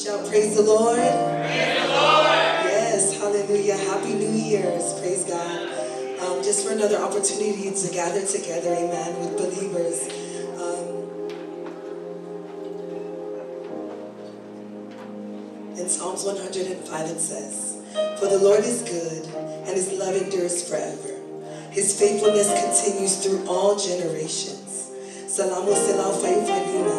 Shout, praise the Lord. Praise the Lord. Yes, hallelujah. Happy New Year's. Praise God. Just for another opportunity to gather together, amen, with believers. In Psalms 105 it says, "For the Lord is good, and his love endures forever. His faithfulness continues through all generations. Salamu selau faifailima,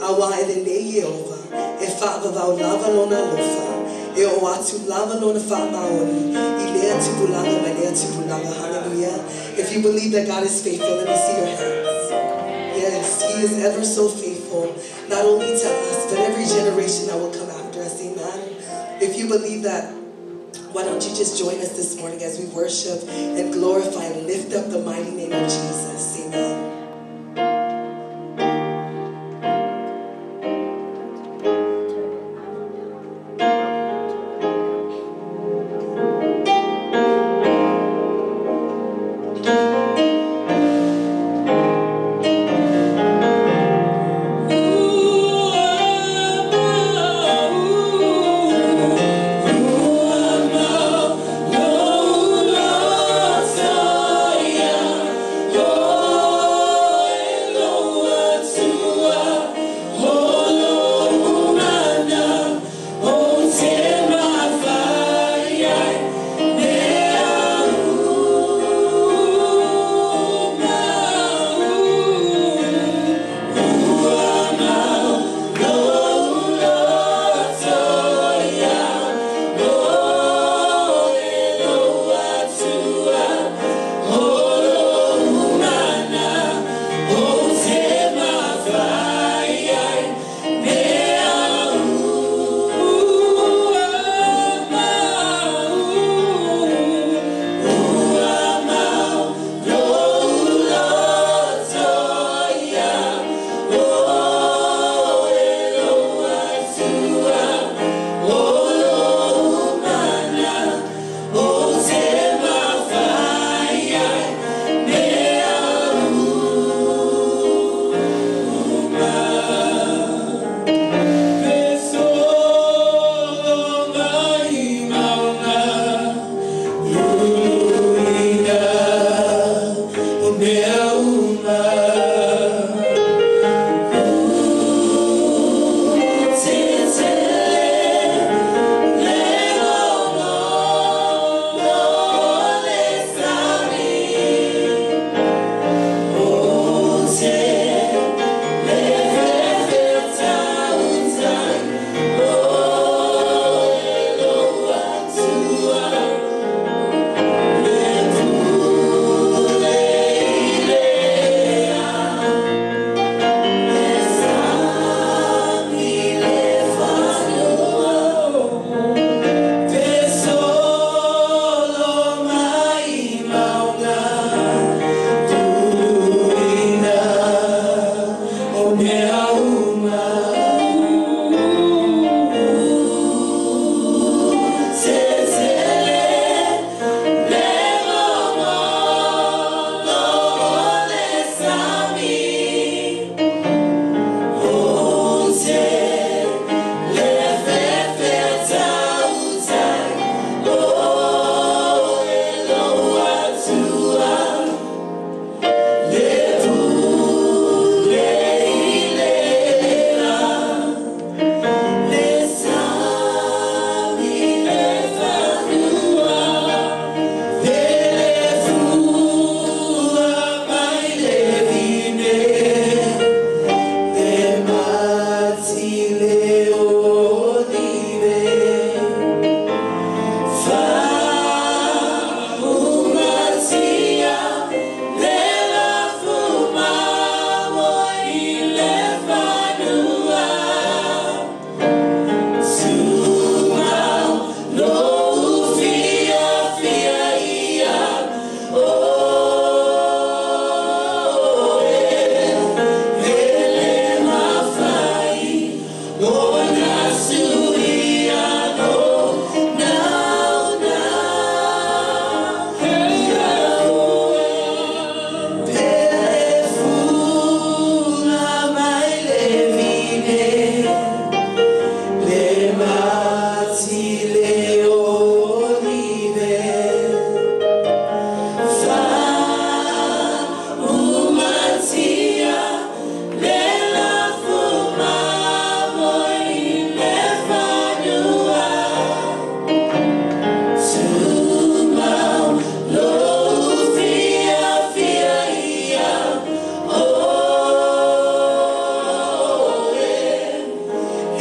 awa ele le Yehova, e whaavavau lava lona lofa, e o atu lava lona whaamaoni, i lea tupulaga ma lea tupulaga." Hallelujah. If you believe that God is faithful, let me see your hands. Yes, he is ever so faithful, not only to us, but every generation that will come after us. Amen. If you believe that, why don't you just join us this morning as we worship and glorify and lift up the mighty name of Jesus. Amen. Oh.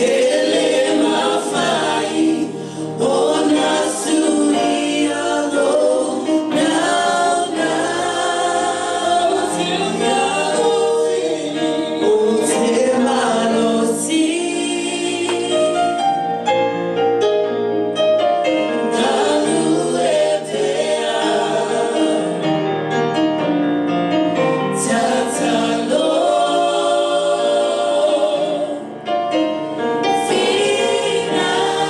E le mafai ona suia lou naunau. Ou te malosi galue pea. Tatalo, finagalo.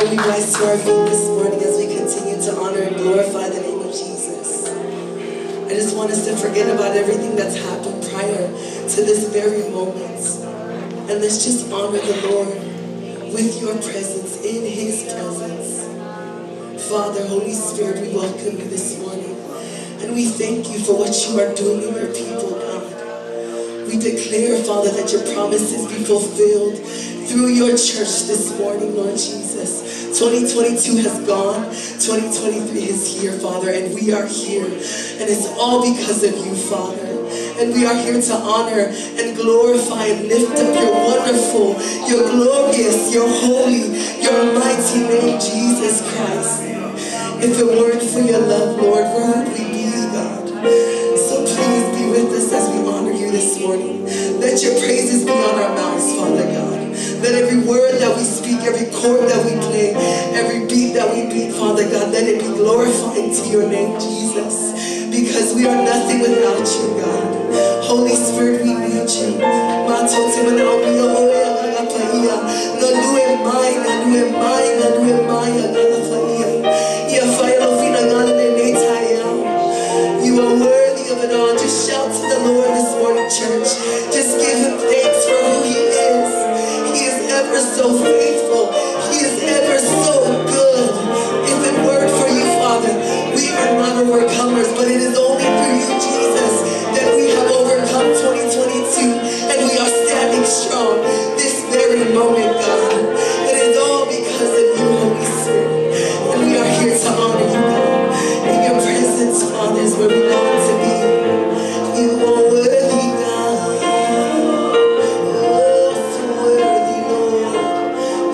Why don't we rise to our feet this morning as we continue to honor and glorify the name of Jesus? I just want us to forget about everything that's happened prior to this very moment. And let's just honor the Lord with your presence, in His presence. Father, Holy Spirit, we welcome you this morning. And we thank you for what you are doing in your people, God. We declare, Father, that your promises be fulfilled through your church this morning, Lord Jesus. 2022 has gone. 2023 is here, Father, and we are here. And it's all because of you, Father. And we are here to honor and glorify and lift up your wonderful, your glorious, your holy, your mighty name, Jesus Christ. If it weren't for your love, Lord, where would we be, God? So please be with us as we honor you this morning. Let your praises be on our mouths, Father God. Let every word that we speak, every chord that we play, every beat that we beat, Father God, let it be glorifying to your name, Jesus. Because we are nothing without you, God. Holy Spirit, we need you. You are worthy of it all. Just shout to the Lord this morning, church. Just give him thanks for who he is. He is ever so faithful. He is ever so good. If it weren't for you, Father, we are not overcomers, but it is only through you, Jesus, that we have overcome 2022, and we are standing strong this very moment, God. It is all because of you, Holy Spirit. And we are here to honor you, God. In your presence, Father, is where we long to be. You are worthy, God. Oh, so worthy, Lord.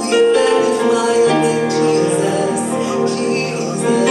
We magnify your name, Jesus. Jesus.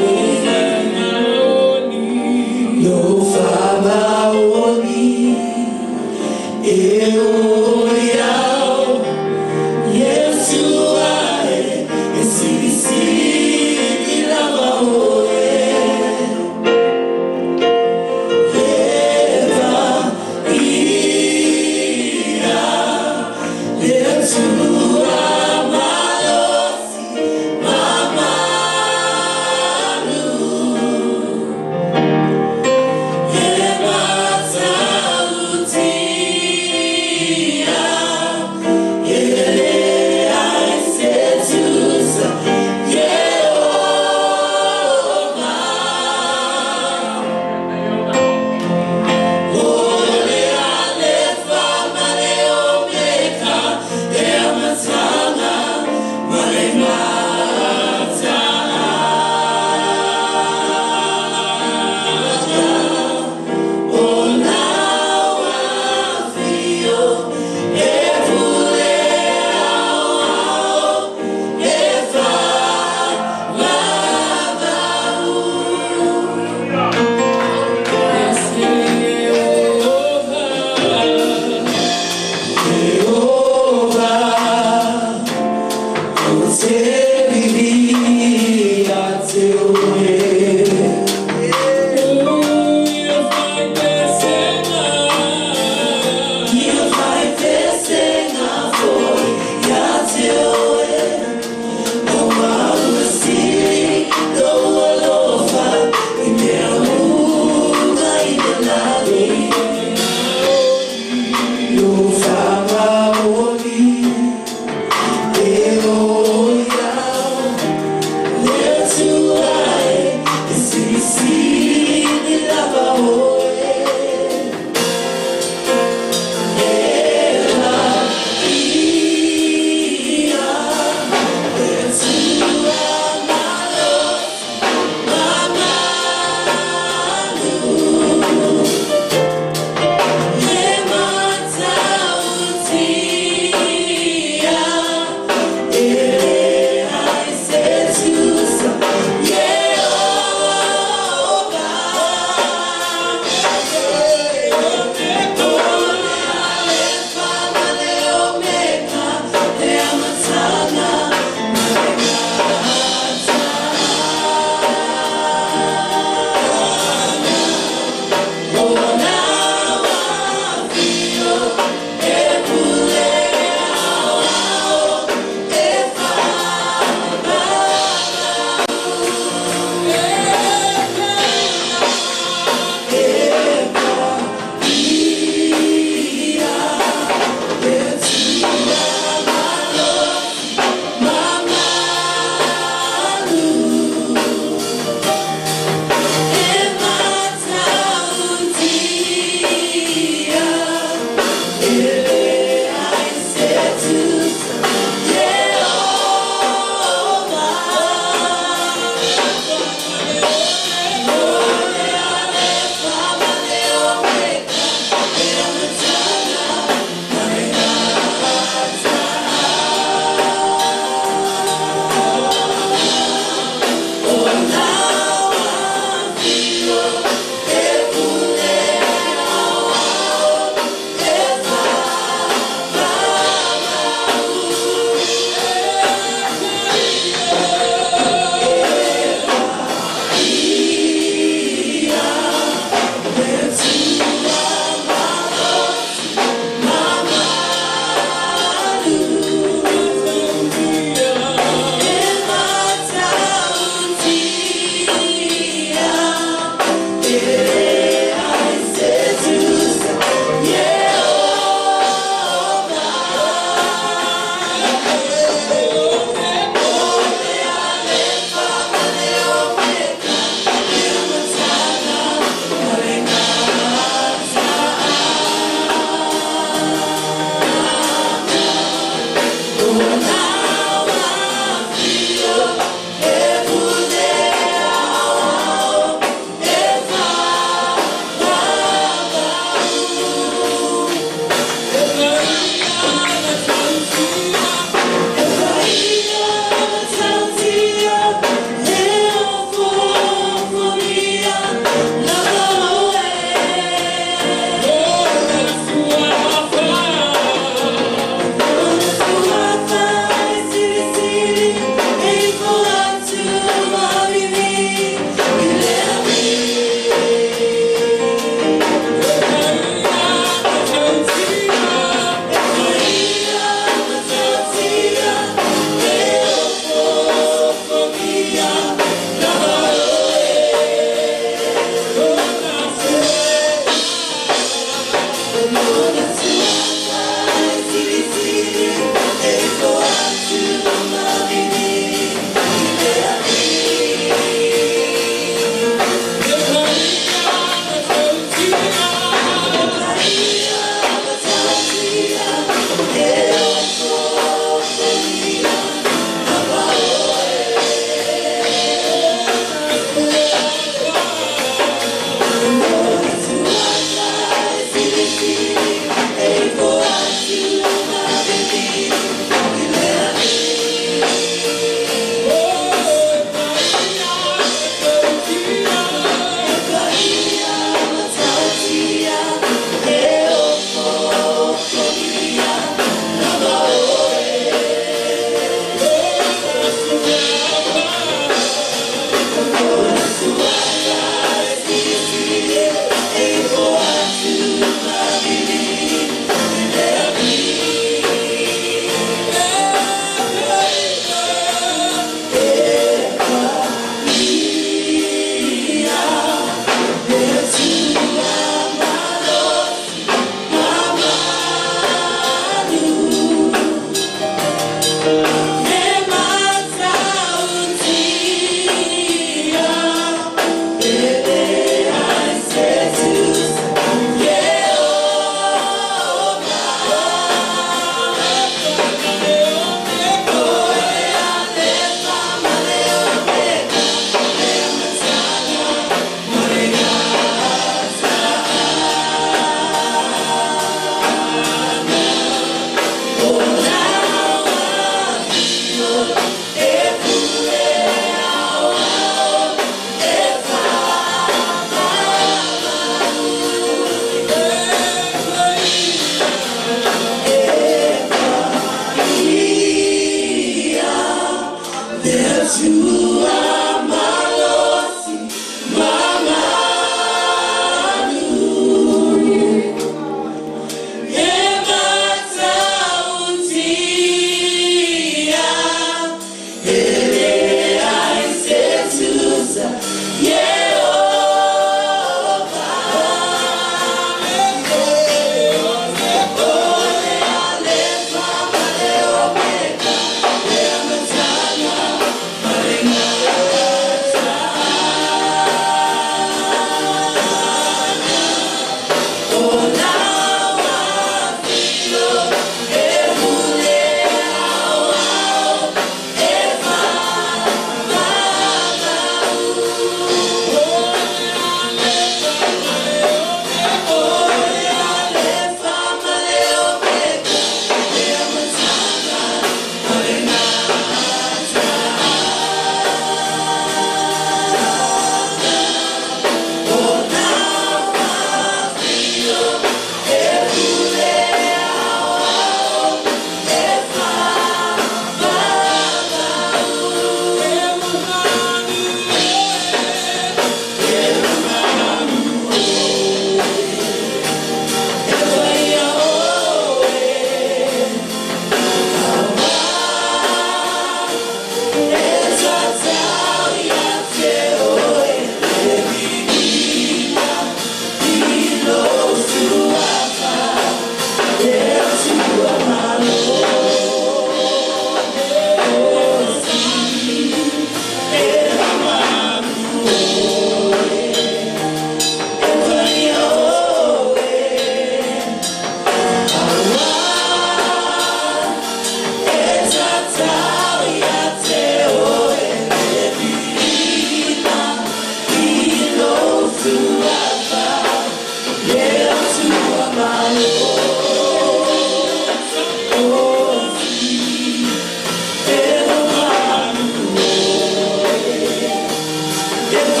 It's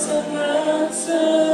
a matter.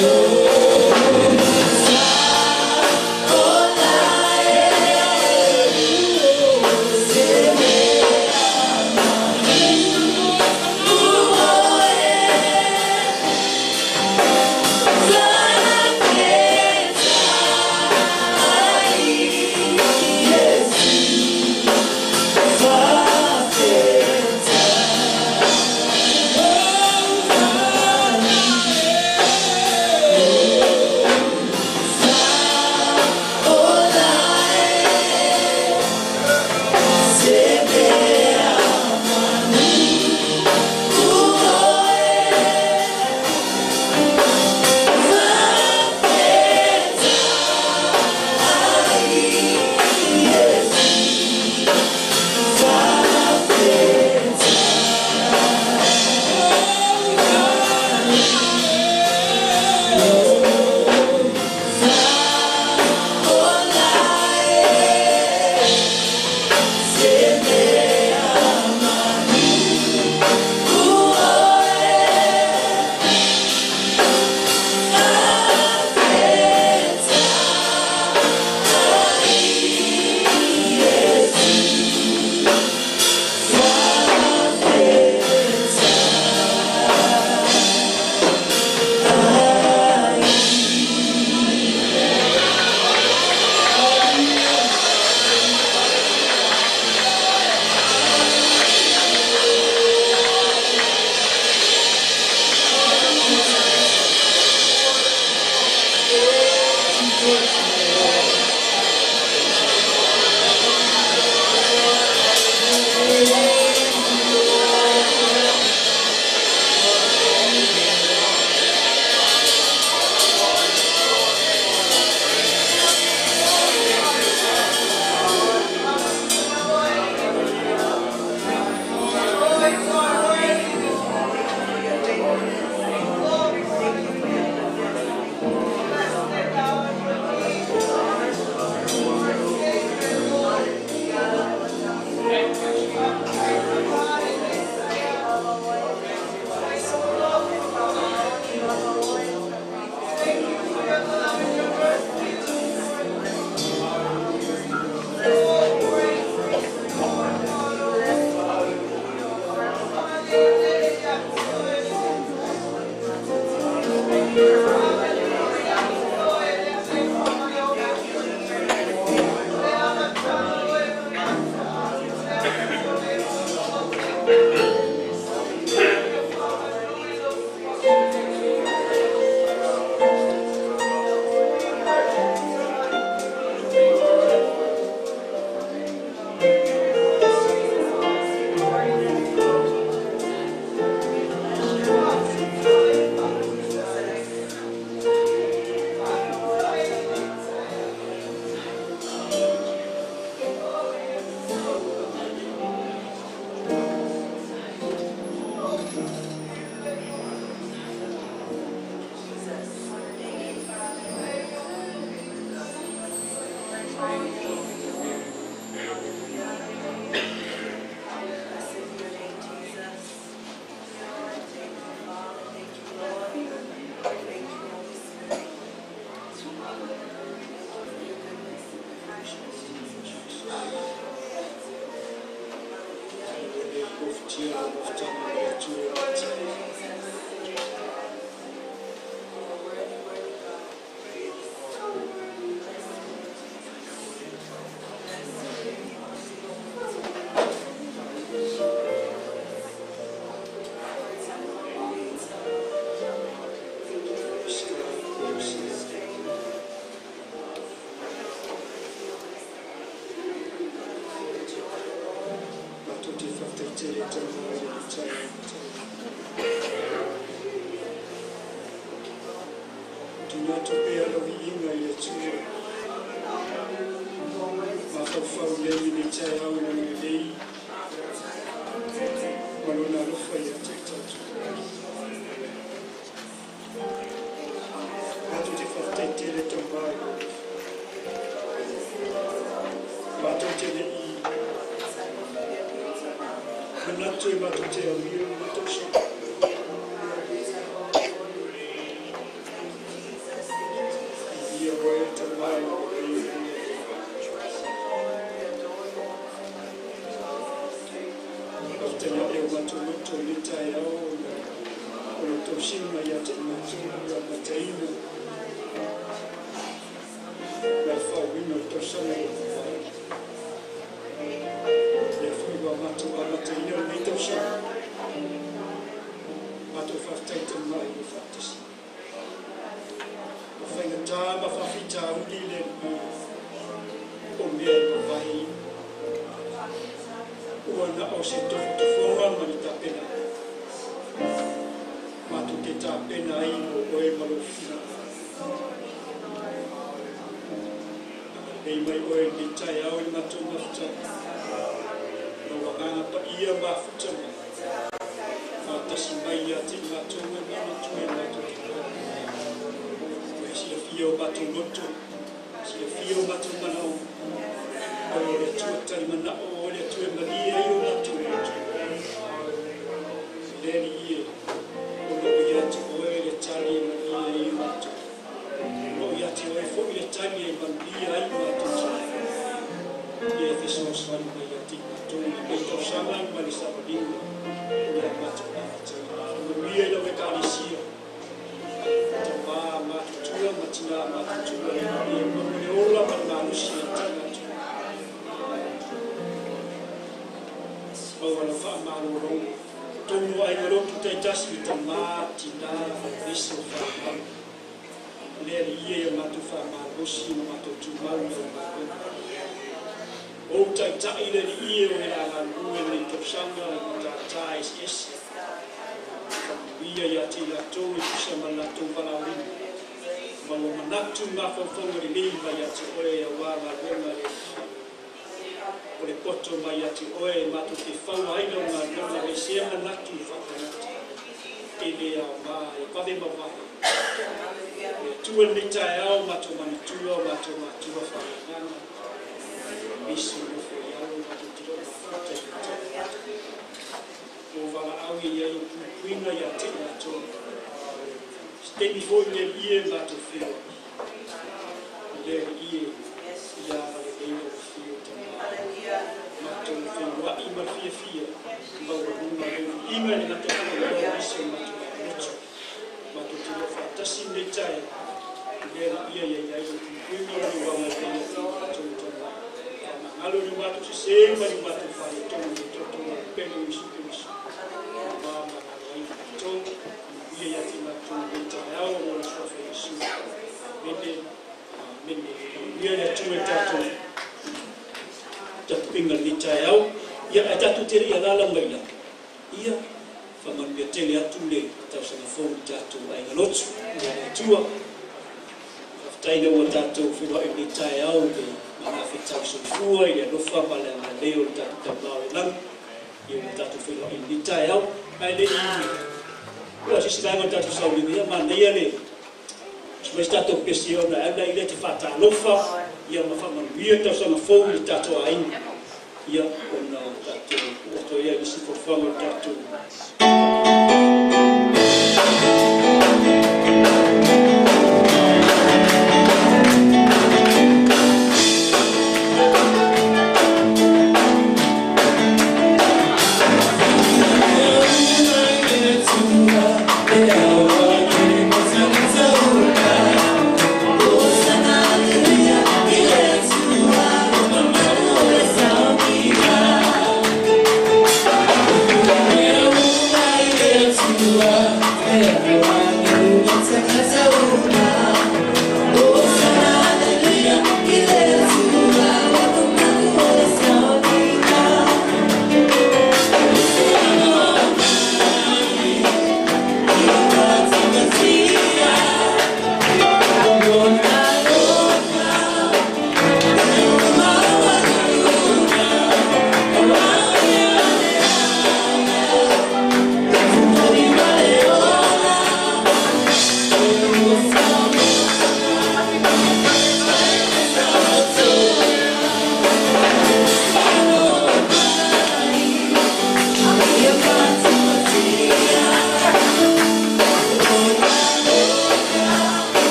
Oh.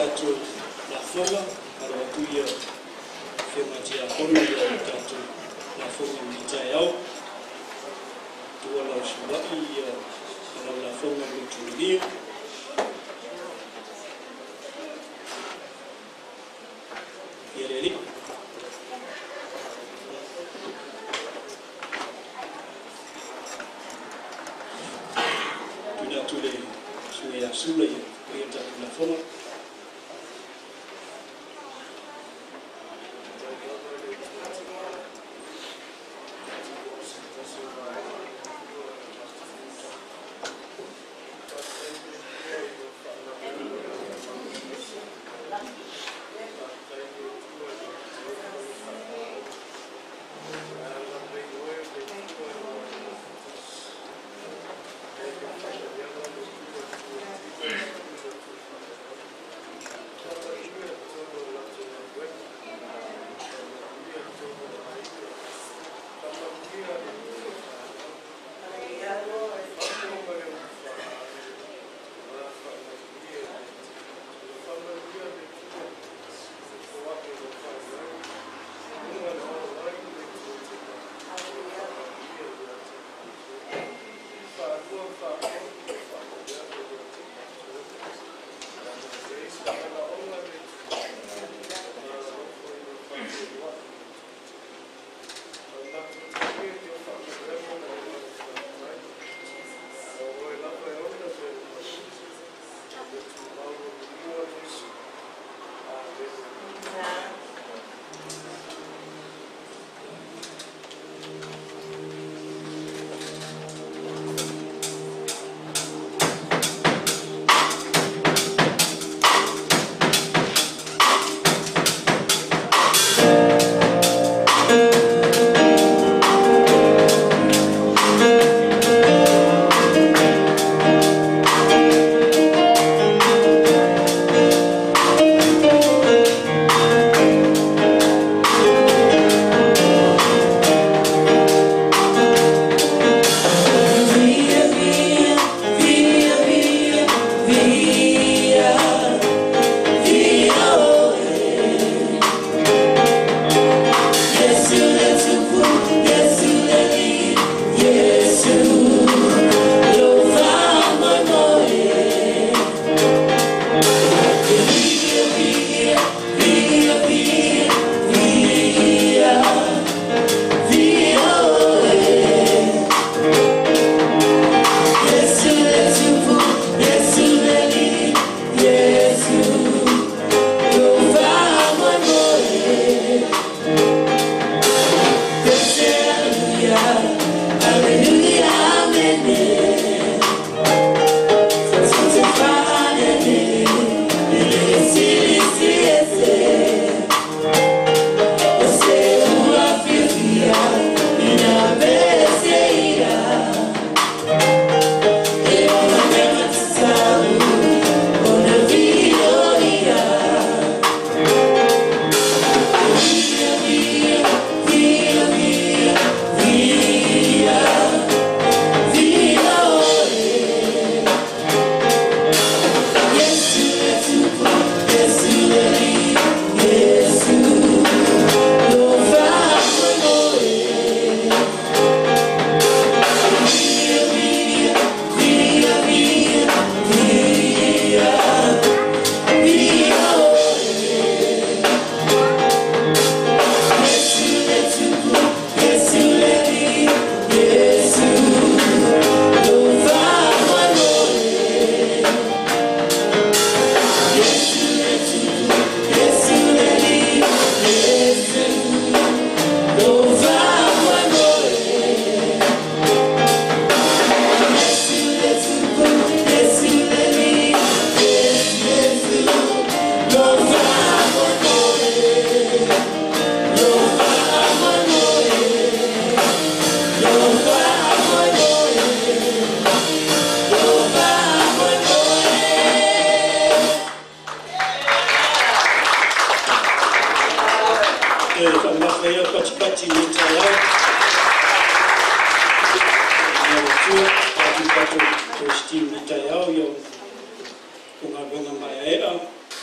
tatou lafoga alo atu ia afioga tiakono ia o tatou lafoga i taeao tua lau sula'i ia lau lafoga lutulia. Ia le alii. Tuina atu le susuga ia Sula ia ia tatou lafoga.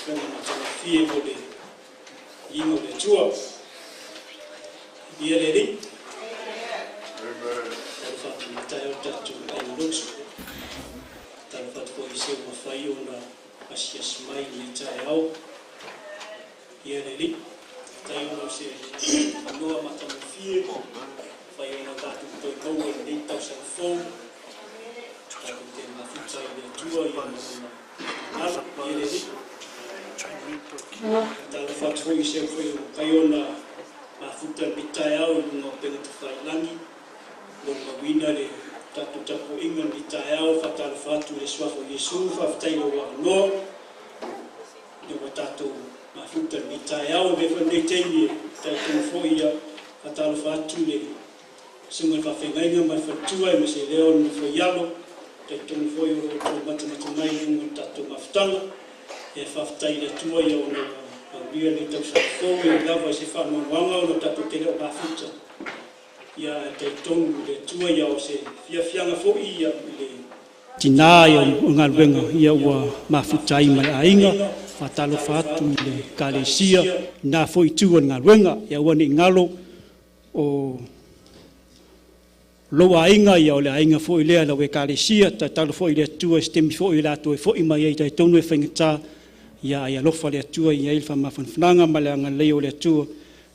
Lafoga matagofie mo le viiga o le Atua. Viia le Alii. Talofa atu i le taeao i le tatou aiga lotu. Talofa atu foi i se ua mafai ona asiasi mai i lenei taeao. Viia le Alii. Faafetai ona o se avanoa matagofie ua mafai ona tatou toe maua i lenei tausaga fou. Tatou te mafuta i le Atua ia ma Lona finagalo. Viia le Alii. Talofa atu foi i se ua mafai ona mafuta i lenei taeao i luga o upega tafailagi. Molimauina le tatou tapuaiga i lenei taeao. Faatalofa atu i le suafa o Iesu, faafetai i lou avanoa ina ua tatou mafuta i lenei taeao. E avea foi lenei taimi e talitonu foi ia faatalofa atu i le susuga i le faafeagaiga ma le faletua aemaise lea o le nofo i alo. Talitonu foi o lo o outou matamata mai i luga o le tatou mafutaga. E faafetai i le Atua ia ona ua aulia lenei tausaga fou e ui lava i se faanoanoaga ona tatou te le o mafuta. Ia ae talitonu i le Atua ia o se fiafiaga foi ia i le tinā ia o galuega ia ua mafuta ai ma le aiga. Faatalofa atu i le Ekalesia i na foi itu o le galuega. Ia aua ne i galo o lou aiga ia o le aiga foi lea lau Ekalesia. Tatalo foi i le Atua i se taimi foi o le a toe foi mai ai, talitonu e faigata ia ae alofa le Atua ia i ai le faamafanafanaga ma le agalelei o le Atua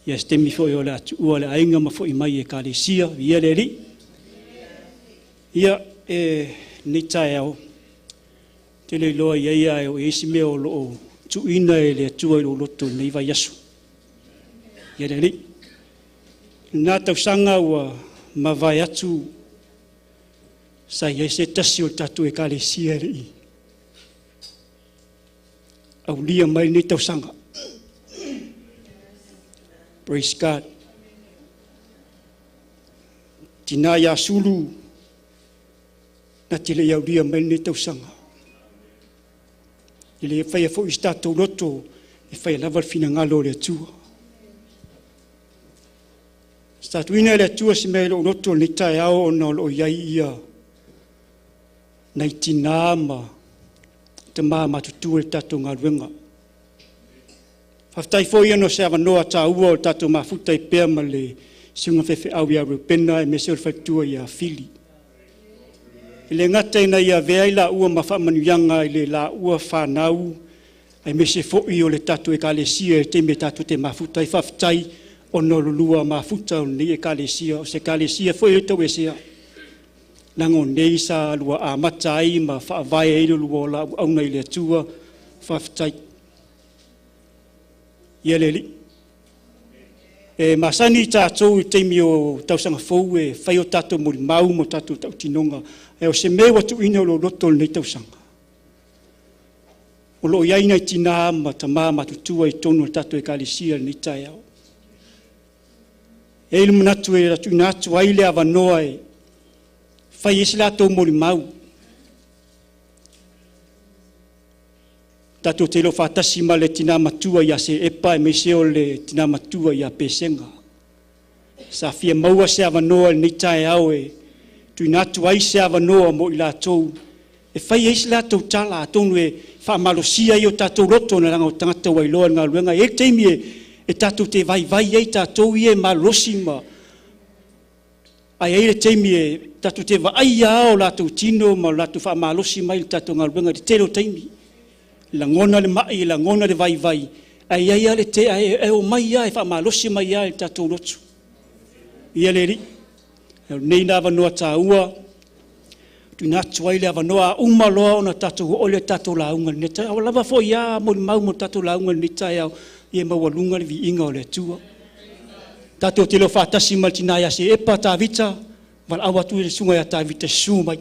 ia se taimi foi o le a tuua le aiga ma foi mai i Ekalesia. Viia le Alii. Ia, e lenei taeao, ou te le iloa i ai ae o i ai se mea o lo o tuuina e le Atua i lou loto i lenei vaiaso. Viia le Alii. I lena tausaga ua mavae atu sa i ai se tasi o le tatou Ekalesia e le i aulia mai lenei tausaga. Praise God. Tina ia Sulu na te le i aulia mai lenei tausaga. E le faia foi se tatou loto e faia lava le finagalo o le Atua. Sa tuuina e le Atua se mea i lou loto i lenei taeao ona o lo o i ai ia nai tinā ma tamā matutua i le tatou galuega. Faafetai foi ona o se avanoa taua o le tatou mafuta ai pea ma le susuga faifeau ia Reupena aemaise o le faletua ia Fili. E le gata ina ia avea i laua ma faamanuiaga i le laua fanau aemaise foi o le tatou Ekalesia i le taimi e tatou te mafuta ai. Faafetai ona o le lua mafuta o lenei Ekalesia, o se Ekalesia foi e le tauesea, leaga o nei sa lua amata ai ma faavae ai le lua ola auauna i le Atua. Faafetai. Ia le Alii. E masani tatou i taimi o tausaga fou e fai o tatou molimau ma tatou tautinoga, ae o se mea ua tuuina i lou loto i lenei tausaga. O lo o i ai nai tinā ma tamā matutua i totonu o le tatou Ekalesia i lenei taeao. E i ai le manatu e tuuina atu ai le avanoa e fai ai se latou molimau. Tatou te iloa faatasi ma le tina matua ia Seepa aemaise o le tina matua ia Pesega. Sa fia maua se avanoa i lenei taeao e tuuina atu ai se avanoa mo i latou e fai ai se latou tala, atonu e faamalosia ai o tatou loto, leaga o tagata ua iloa i le galuega. E i ai le taimi e tatou te vaivai ai tatou ia e malolosi ma ae i ai le taimi e tatou te vaai lava o latou tino ma o latou faamalosi mai i le tatou galuega i le tele o taimi. Lagona le mai, lagona le vaivai, ae i ai lava le te, ae omai lava e faamalosi mai lava i le tatou loto. Ia le Alii, o lenei le avanoa taua, tuuina atu ai le avanoa a uma loa ona tatou oo lea i le tatou lauga i lenei taeao. Ua lava foi a molimau mo le tatou lauga i lenei taeao, ia maualuga le viiga o le Atua. Tatou te iloa faatasi ma le tina ia Seepa Tavita, valaau atu i le susuga ia Tavita, susu mai.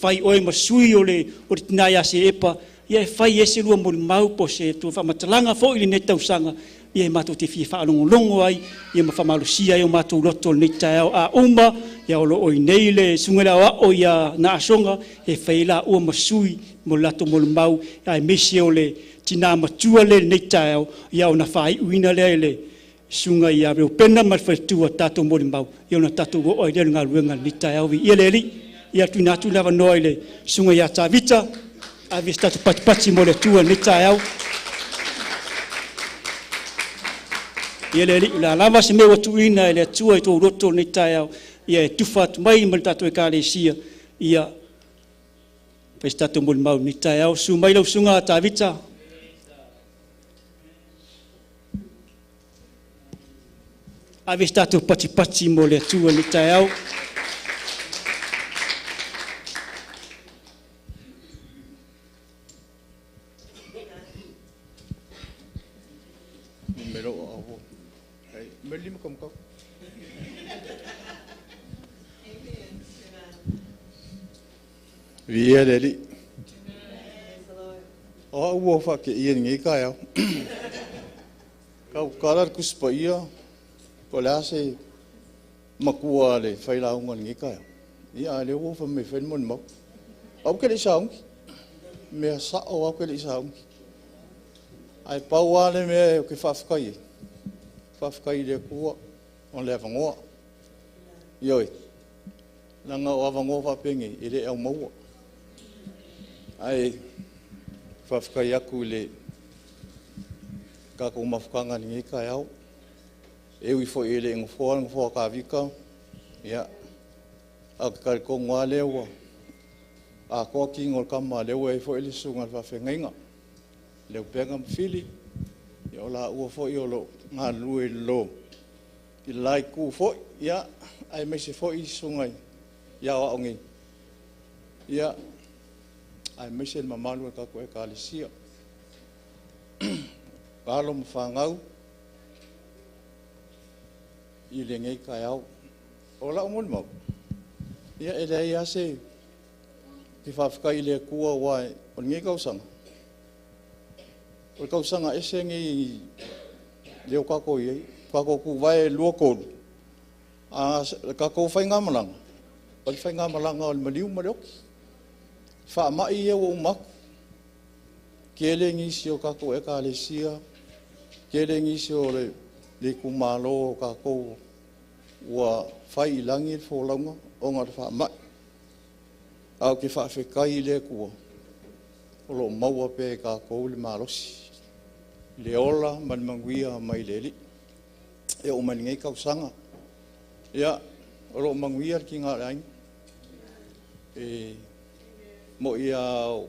Fai oe ma sui o le tina ia Seepa, ia e fai ai se lua molimau po o se tua faamatalaga foi i lenei tausaga, ia e matou te fia faalogologo ai, ia ma faamalosia ai o matou loto i lenei taeao. A uma, ia o lo o i inei le susuga i le Aoao ia Naasoga, e fai ai laua ma sui mo le latou molimau, aemaise o le tina matua lea i lenei taeao, ia ona faaiuina lea i le susuga ia Reupena ma le faletua tatou molimau, ia ona tatou oo ai lea i le galuega i lenei taeao. Viia le Alii. Ia tuuina atu le avanoa i le susuga ia Tavita, ave se tatou patipati mo le Atua i lenei taeao. Ia le Alii, o le a lava se mea ua tuuina e le Atua i tou loto i lenei taeao, ia e tufa atu mai ma le tatou Ekalesia, ia fai se tatou molimau i lenei taeao. Susu mai lau Susuga Tavita. Ave se tatou patipati mo le Atua i lenei taeao. Viia le Alii. O au ua ou faateia i lenei taeao. Tautala le Tusi Paia po o le a se matua a le failauga i lenei taeao, a o lea ua ou fai mai e fai le molimau. Ae ou te le i sauni, o le mea sao lava ou te le i sauni. Ae pau lava le mea ou te faafetai ai, faafetai i le Atua mo le avanoa. Ioe. Leaga o avanoa faapenei e le au maua. Ae faafetai atu i le tatou mafutaga i lenei taeao, e ui foi e le i nofoa le nofoa o Tavita, ae ou te talitonu lava lea ua atoa tino o le tama lea ua i ai foi le susuga i le faafeagaiga, Leupega ma Fili, o laua foi o lo o galulue i le la itu foi, aemaise foi susuga i aoao nei, aemaise le mamalu o le tatou Ekalesia. O alo ma fanau i lenei taeao. O lau molimau, ia e leai lava se… Ou te faafetai i le Atua aua o lenei tausaga, o le tausaga ese lenei lea ua tatou i ai. Ua tatou tuvae i le 2023, a o le tatou faigamalaga, o le faigamalaga o le maliu ma le oti. O faamai ia ua uma atu, tele nisi o tatou Ekalesia, tele nisi o le itumalo o tatou ua fai i lagi le folauga ona o le faamai. Ae ou te faafetai i le Atua o lo o maua pea e tatou le malosi, le ola ma le manuia mai le Alii e oo mai i lenei tausaga. Ia, o lo o manuia le tiga o le aiga. E moni lava o le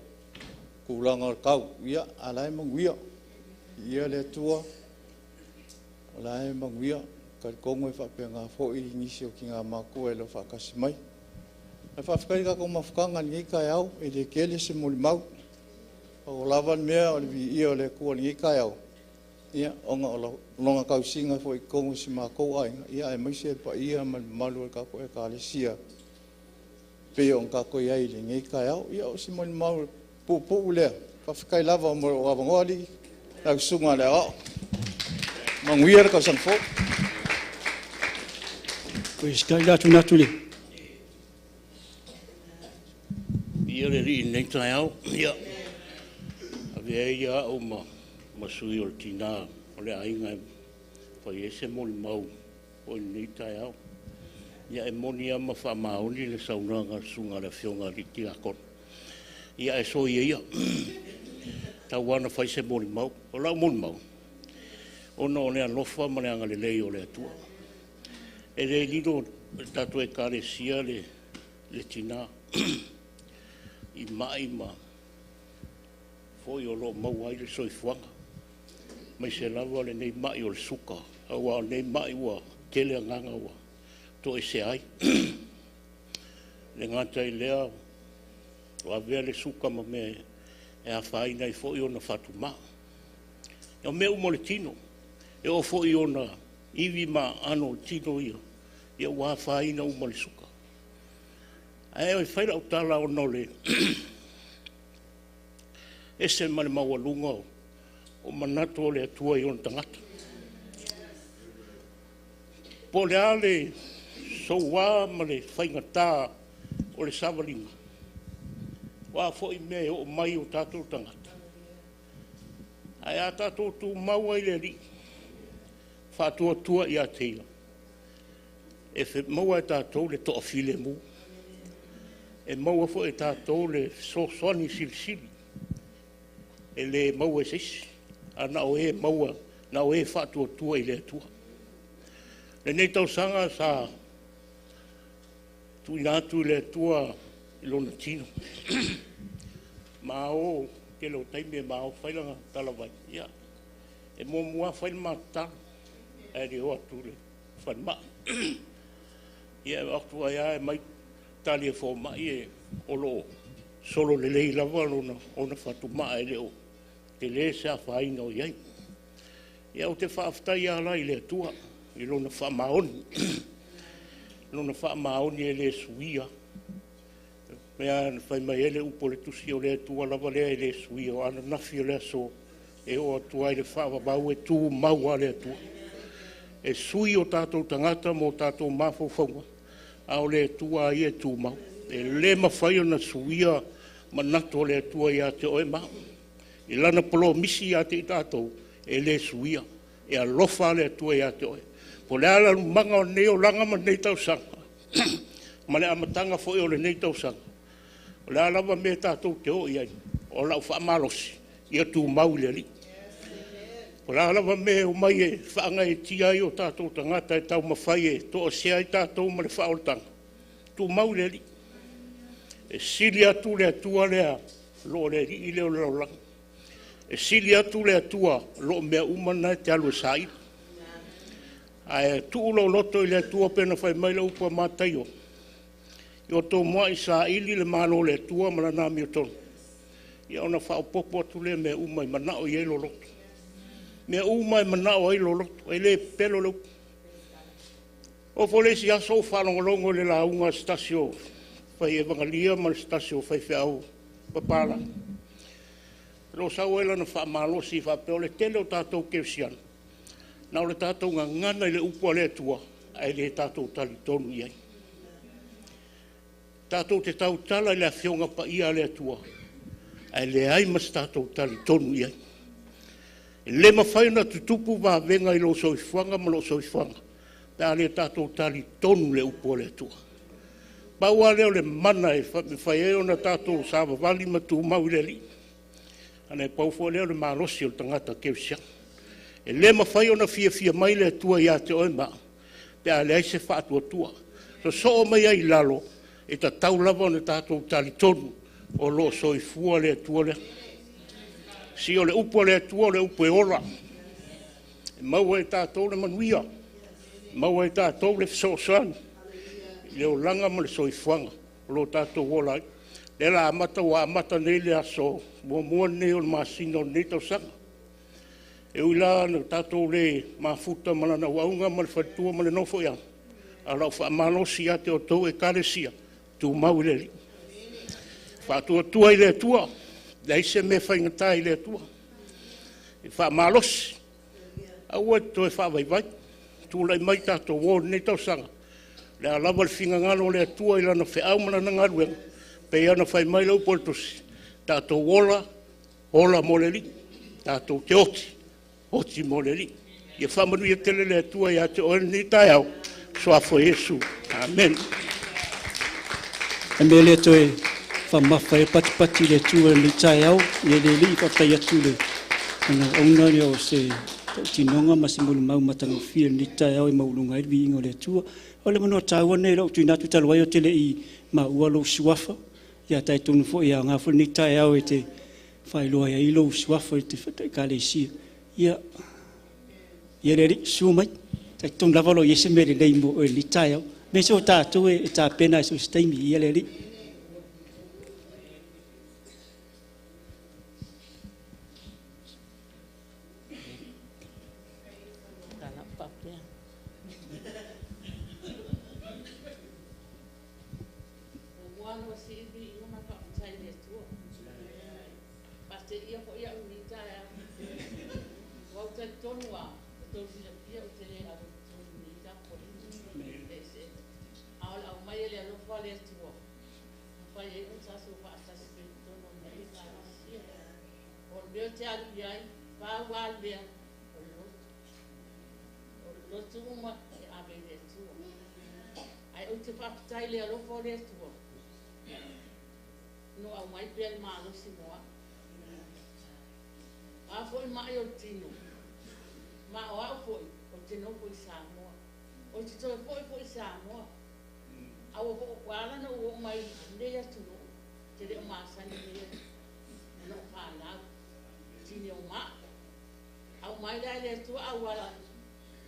tulaga o le tau, a o la e manuia. Viia le Atua o la e manuia. E talitonu e faapena foi nisi o tina matutua e le o faatasi mai. Ae faafetai i le tatou mafutaga i lenei taeao, e le tele se molimau. Pau lava le mea o le viia o le Atua i lenei taeao, ona o Lona tausiga foi i totonu o si o matou aiga, aemaise le paia ma le mamalu o le tatou Ekalesia e pei ona tatou i ai i lenei taeao. Ia o si molimau puupuu lea, faafetai lava mo lou avanoa alii, lau Susuga i le Aoao. Manuia le tausaga fou. Viia le Alii i lenei taeao. Ia, avea ia au ma sui o le tina o le aiga e fai ai se molimau foi i lenei taeao. Ia, e moni lava ma faamaoni le saunoaga a le susuga i le Afioga i le Tiakono, ae soia ia, tau lava ina fai se molimau. O lau molimau, ona o le alofa ma le agalelei o le Atua, e le lilo i le tatou Ekalesia le tina i mai ma foi o lo o maua ai le soifuaga, aemaise lava lenei mai o le suka, aua o lenei mai ua tele agaga ua toesea ai. E le gata i lea ua avea le suka ma mea e afaina ai foi ona fatugao. O mea uma o le tino, e oo foi i ona ivi ma aano o le tino ia, ua afaina uma i le suka. Ae fai lau tala ona o le ese ma le maualuga o manatu o le Atua i ona tagata. Po o le a le soua ma le faigata o le savaliga, o a foi mea e oo mai i o tatou tagata, ae a tatou tumau lava i le Alii, faatuatua ia te Ia, e maua e tatou le toafilemu, e maua foi e tatou le fesoasoani silisili e le maua e se isi, ae na o e maua Na o e faatuatua i le Atua. Lenei tausaga sa tuuina atu i le Atua i lona tino. Ma o tele o taimi e ma o fai lana talavai, ia, e muamua fai le matatalo, ae le o atu i le falemai. Ia, e atu ai lava e aumai tali a fomai o lo o solo lelei lava ona fatumaa e le o tele se afaina o i ai. Ia, ou te faafetai lava la i le Atua i Lona faamaoni, Lona faamaoni e le suia. Mea na fai mai ai le upu a le Tusi, o le Atua lava lea e le suia, o ananafi o le aso e oo atu ai le faavavau e tumau lava le Atua. E sui o tatou tagata ma o tatou mafaufauga, a o le Atua lava ia e tumau. E le mafai ona suia manatu o le Atua ia te oe ma au. I Lana polomisi ia te i tatou, e le suia, e alofa lava le Atua ia te oe. Po o le a le alumaga o lenei olaga ma lenei tausaga, ma le amataga foi o lenei tausaga, o le a lava mea tatou te oo i ai, o lau faamalosi, ia tumau i le Alii. O le a lava mea e omai e faagaeetia ai o tatou tagata e taumafai e toesea ai tatou ma le faaolataga, tumau i le Alii. E sili atu le Atua lea i lo le alii lea o le lalolagi. E sili atu le Atua i lo mea uma na e te alu e saili. Ae tuu lou loto i le Atua pei ona fai mai le upu a Mataio, ia outou muai saili le Malo o le Atua ma Lana amiotonu, ia ona faaopoopo atu lea o mea uma e manao i ai lou loto. Mea uma e manao ai lou loto, e le pepelo le upu. Oo foi le isi aso o ou faalogologo i le lauga a se tasi o fai evagalia ma se tasi o faifeau papalagi, o lo o sau ai lana faamalosi faapea o le tele o tatou kerisiano, na o le tatou gagana i le upu a le Atua, ae le tatou talitonu i ai. Tatou te tautala i le Afioga Paia a le Atua, ae leai ma se tatou talitonu i ai. E le mafai ona tutupu vavega i lou soifuaga ma lou soifuaga pe a le tatou talitonu i le upu a le Atua. Pau lava lea o le mana e mafai ai ona tatou savavali ma tumau i le Alii, ona e pau foi lea o le malosi o le tagata kerisiano. E le mafai ona fiafia mai le Atua ia te oe ma au pe a leai se faatuatua. Sosoo mai ai i lalo, e tatau lava ona tatou talitonu o lo o soifua le Atua lea. Si o le upu a le Atua o le upu e ola, e maua e tatou le manuia, e maua e tatou le fesoasoani i le olaga ma le soifuaga o lo o tatou ola ai. O lea o le a amata, ua amata nei le aso muamua lenei o le masina o lenei tausaga. E ui la ina tatou le mafuta ma lana auauna ma le faletua ma le nofoa'iaga, a o lau faamalosi ia te outou Ekalesia, tumau i le Alii, faatuatua i le Atua, e leai se mea e faigata i le Atua. E faamalosi, aua e te toe faavaivai, tulai mai tatou o i lenei tausaga, o le a lava le finagalo o le Atua i Lana feau ma Lana galuega, pei ona fai mai le upu a le Tusi, tatou ola, ola mo le Alii, tatou te oti, oti mo le Alii. Ia faamanuia tele le Atua ia te oe lenei taeao, suafa o Iesu. Amene. E mea lea toe faamafa e patipati le Atua i lenei taeao. Ia le Alii faafetai atu i le auauna lea o se tautinoga ma se molimau matagofie i lenei taeao e maualuga ai le viiga o le Atua. O le avanoa taua lenei o lou tuuina atu talu ai ou te le i maua lou suafa. Ia talitonu foi e aoga foi lenei taeao e te faailoa ai lou suafa i te Ekalesia. Ia le Alii, susu mai. Talitonu lava o lo o i ai se mea lelei mo oe i lenei taeao. Aemaise o tatou e tapena i so o se taimi. Ia le Alii. Ma o au fo'i ou te nofo i Samoa. Ou te toe fo'i fo'i i Samoa. A ua ala ona ou oo mai i lenei atunuu, ou te le o masani i nei atunuu ona o fanau, tini o ma'i. Aumai la e le Atua auala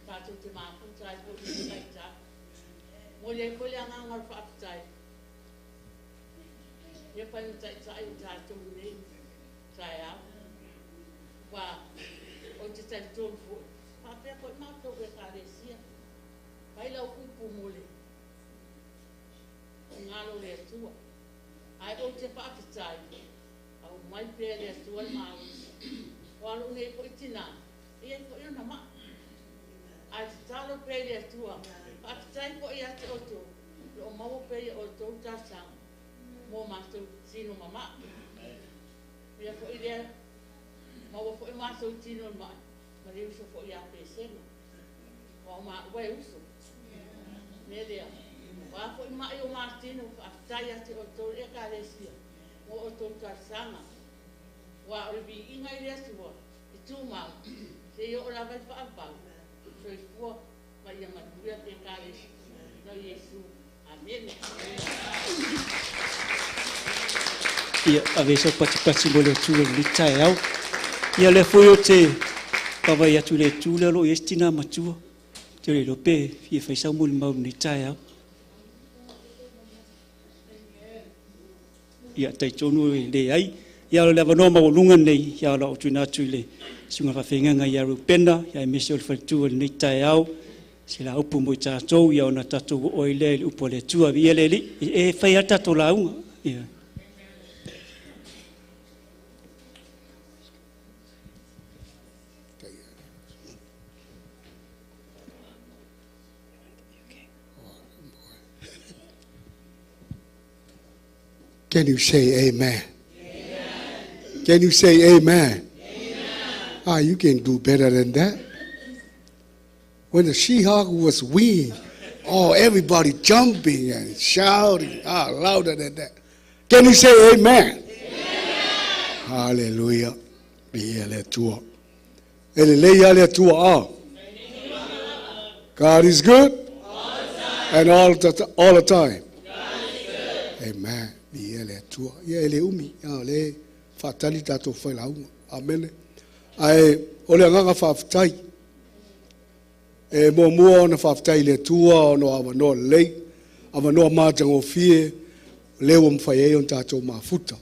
tatou te mafuta ai foi i lenei vaitau. Momoli ai foi le agaga o le faafetai ia fai ma taitai o tatou i lenei taeao. Ua ou te talitonu foi, faapea foi matou Ekalesia, fai lau upu mo le finagalo o le Atua. Ae ou te faafetai, aumai pea e le Atua le malosi. Aua o lou nei foi tinã, e i ai foi ona maa. Ae tatalo pea i le Atua, faafetai foi ia te outou, o lo o maua pea i outou talosaga mo matou tino mama'a. Ia foi lea, maua foi matou tino i ma'i, ma le uso foi ia Pesega. Aua o maua e uso. Mea lea, o a foi ma'i o matino, faafetai ia te outou le Ekalesia mo outou talosaga. Aua o le viiga i le Atua e tumau, seia oo lava i le faavavau. Soifua ma ia manuia le Ekalesia o Iesu. Amene. Ia, ave sau patipati mo le Atua i lenei taeao. Ia, o lea foi ou te vaavaai atu i le itu lea o lo o i ai si tina matua. Ou te le iloa pe fia fai sau molimau i lenei taeao. Ia, talitonu e leai. Ia, o le avanoa maualuga lenei, ia, o le a ou tuuina atu i le susuga faafeagaiga ia Rupena, ia aemaise o le faletua i lenei taeao, se la upu mo i tatou, ia ona tatou oo ai lea i le upu a le Atua. Viia le Alii, e fai lava le tatou lauga. Ia. Can you say amen? Amen? Can you say amen? Amen? Ah, you can do better than that. When the Seahawk was winning, oh, everybody jumping and shouting, louder than that. Can you say amen? Amen. Hallelujah. Viia le Atua. E lelei lava le Atua ah. God is good and all the time. Amen. Viia le Atua. Ia e le umi, ia le faatali tatou failauga. Amene. Ae o le agaga faafetai. E muamua ona faafetai i le Atua ona o avanoa lelei, avanoa matagofie, lea ua mafai ai ona tatou mafuta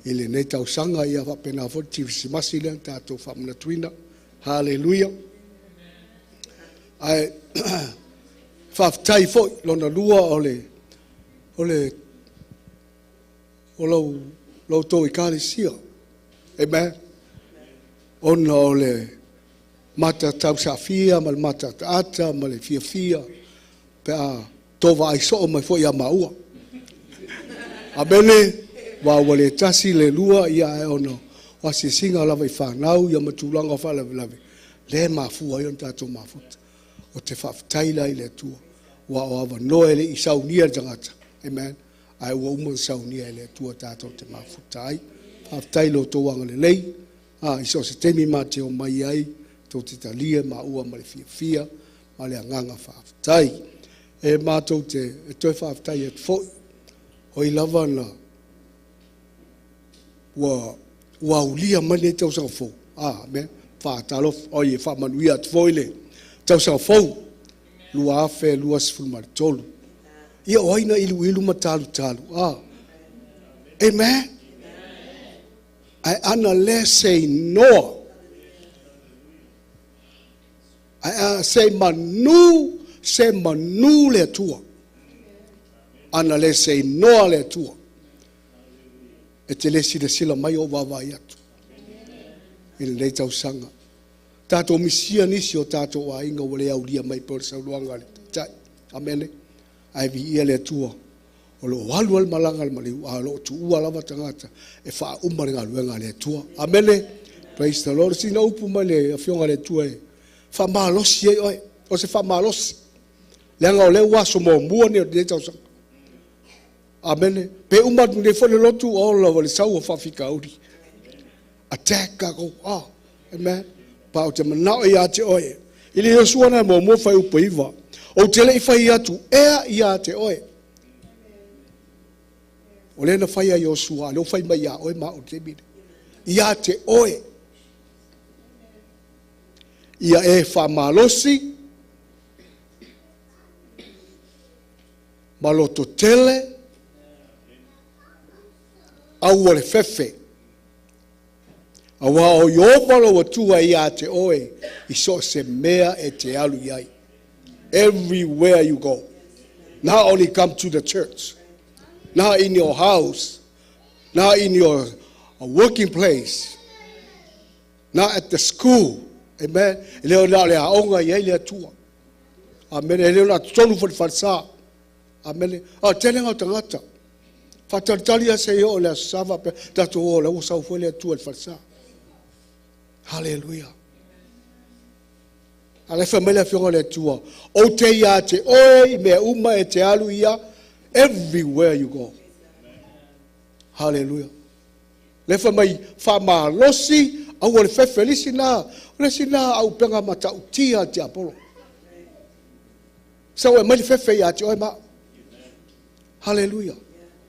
i lenei tausaga, ia faapena foi le Kerisimasi lea na tatou faamanatuina. Haleluia. Ae faafetai foi lona lua o le o le o lau la outou Ekalesia. Amen. Ona o le mata tausaafia ma le mataataata ma le fiafia pe a to vaai soo mai foi ia maua. Amene, ua le tasi le lua, ia ae ona o asiasiga lava i fanau ia ma tulaga o faalavelave, lea e mafua ai ona tatou mafuta. O te faafetai la i le Atua, ua o avanoa e le i saunia le tagata. Amen. Ae ua uma ona saunia e le Atua tatou te mafuta ai. Faafetai i lo outou agalelei, i so o se taimi ma te omai ai, tou te talia maua ma le fiafia ma le agaga faafetai. E matou te e toe faafetai atu foi, oi lava na ua aulia mai lenei tausaga fou. Amen. Faatalofa, oi e faamanuia atu foi le tausaga fou 2023. Ia o ai na iluilu ma talutalu. Amen. Ae ana le se inoa. Ae a se manu, se manu le Atua. Ana le se inoa le Atua. E te le silasila mai o vaavaai atu i lenei tausaga. Tatou misia nisi o tatou aiga ua le aulia mai po o le saunoaga a le Taitai. Amene. Ae viia le Atua. O lo o alu le malaga le maliu, a o lo o tuua lava tagata e faauma le galuega a le Atua. Amene. Praise the Lord. Sina upu mai le afioga le Atua e faamalosi ai oe. O se faamalosi. Leaga o lea ua aso muamua nei o lenei tausaga. Amene. Pe uma atu nei foi le lotu o ola o le sau o faafitauli. Attack ka go. Amen. Pa o te manao ia te oe. I le Iosua na mo mo fai upu iva. O te le i fai atu ea ia te oe. O le na fai a Iosua, le o fai mai ia oe ma o te mire. Ia te oe. Ia e whamalosi, maloto tele, aua le fefe. Aua o Iopa lo atua ia te oe, i so se mea e te alu iai. Everywhere you go. Not only come to the church, not in your house, not in your working place, not at the school. Amen. E leo na le aonga i le atua. Amen. E leo na tolu whalifalsa. Amen. O tele ngau tangata. Whatalitali a se o le asava pe tatou o le ua sau le atua le falsa. Hallelujah. A le wha mai le afioga le atua. O te ia te oe i mea uma e te alu ia everywhere you go. Hallelujah. Le wha mai wha malosi au le fefe lisi na lisi na au penga mata utia te apolo. Sau e mai le fefe ia te oe ma. Hallelujah.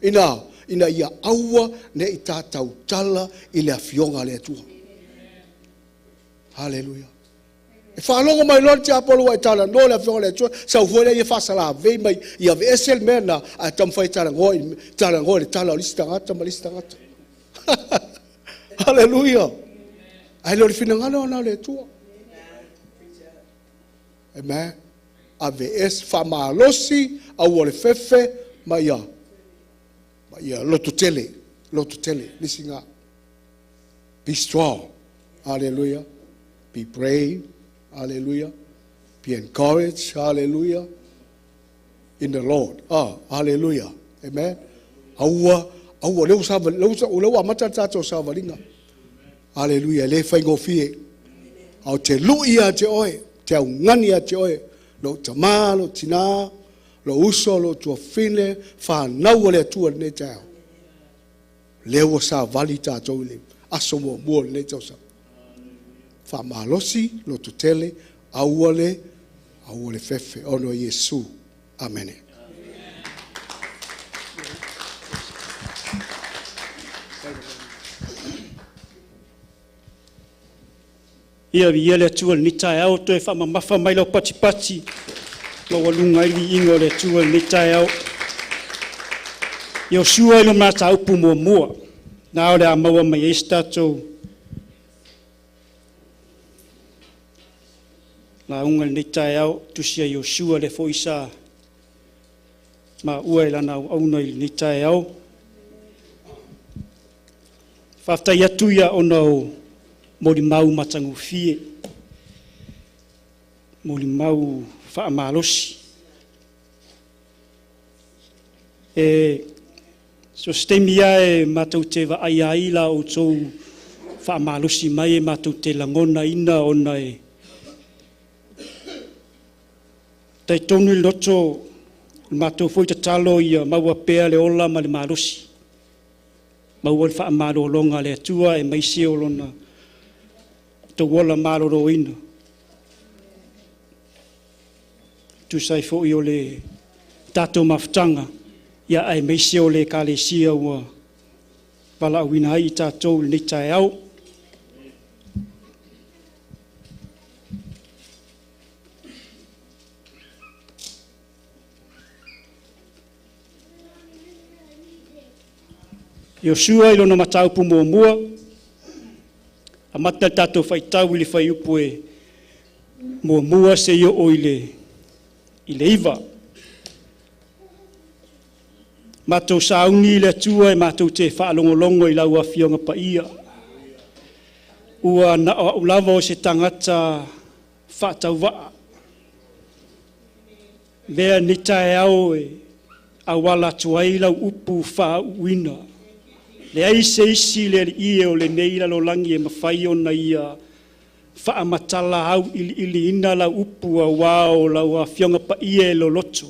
Ina ina ia aua ne i tātau tala i le afioga le atua. Hallelujah. E whaalongo mai loa te apolo wa e tala no le afioga le atua, sau fue le ia whaasala vei mai ia ve esel mea a tamwhai tala ngoa le tala o lisi tangata ma lisi tangata. Hallelujah. Ai leo le finangalo na le atua. Amen. A ve es whamalosi au o le fefe ma ia loto tele, lisi ngā. Be strong. Hallelujah. Be brave. Hallelujah. Be encouraged. Hallelujah. In the Lord. Ah, hallelujah. Amen. Aua, aua, leu sava, leu amata tātou savalinga. Hallelujah. Le whai ngofie. Au te lui a te oe, te au ngani a te oe, lo tama, lo tina, lo uso, lo tuafine, whanau le atua le te ao. Leo sa vali tātou le aso mua mua le tau sa. Whamalosi, lo tutele, aua le fefe, ono Yesu. Amen. Ia vi le atua le nita ao toe whamamafa mai lau patipati ma walunga ili ingo le atua le nita ao. Iosua ilo mata upu mua mua. Nā o le a maua mai e tātou la unga le nita ao tusia Iosua le foisa ma ua e lana auna i le nita ao. Whaftai atu ia ona o mori mau matangufie, mori mau whaamalosi. E so stemia e mātou te vaai ai la o tō whaamalosi mai e mātou te langona ina ona e tai tonu i loto mātou foi tatalo ia maua pea le ola ma le malosi. Maua le whaamalolonga le atua e maisi o lona tō ola maloro ina. Tūsai fo i o le tātou mafutanga ia ai meisi o le kalesia ua pala uina ai i tātou le nita e au. Iosua i lona mataupu mua mua, a mata tātou whaitau i le whaiupu e mua mua se i o i le iwa. Mātou sauni i le atua e mātou te whaalongolongo i lau afionga paia. Ua na o lava o se tangata whaatauwaa. Mea nita e au e awala tuai lau upu whaauina. Le ai se isi le ie o le nei la lolangi e mawhai ona ia whaamatala au ili ili ina lau upu a wao lau afionga paia e loloto.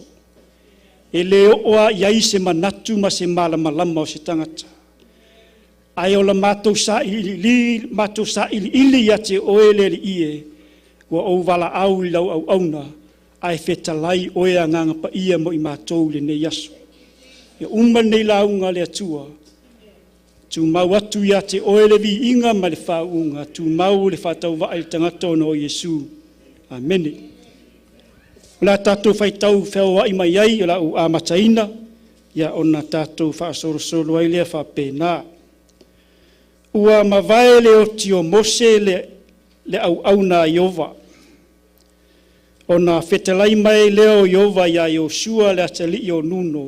E le oa iai se manatu ma se malamalama o se tangata. Ae o la matou sailiili ia te oe le Alii e, ua ou valaau i lau auauna, ae fetalai oe Agaga Paia mo i matou i lenei aso. Ia uma lenei lauga a le Atua, tumau atu ia te oe le viiga ma le faauuga, tumau le faatauvaa i le tagata ona o Iesu. Amene. O le a tatou faitau feoai mai ai o le a ou amataina, ia ona tatou faasolosolo ai lea faapena. Ua mavae le oti o Mose le auauna a Ieova, ona fetalai mai lea o Ieova iā Iosua le atalii o Nuno,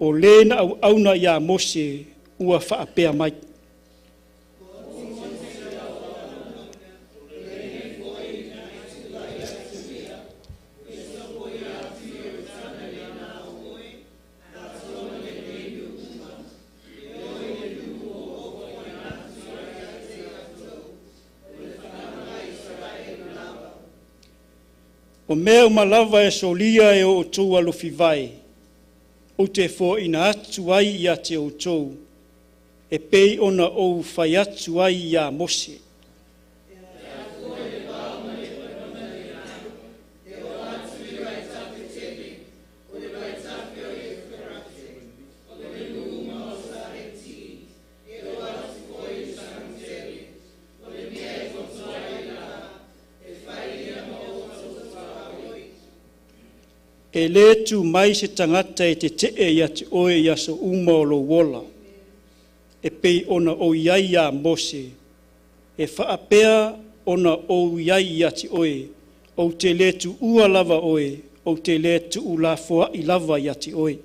o le na auauna iā Mose, ua faapea mai. O mea uma lava e solia e o outou alofivae, ou te foaiina atu ai ia te outou, e pei ona ou fai atu ai iā Mose. E lē tu mai se tagata e tetee ia te oe i aso uma o lou ola, e pei ona ou i ai iā Mose, e faapea ona ou i ai ia te oe, ou te lē tuua lava oe, ou te lē tuulafoai lava ia te oe.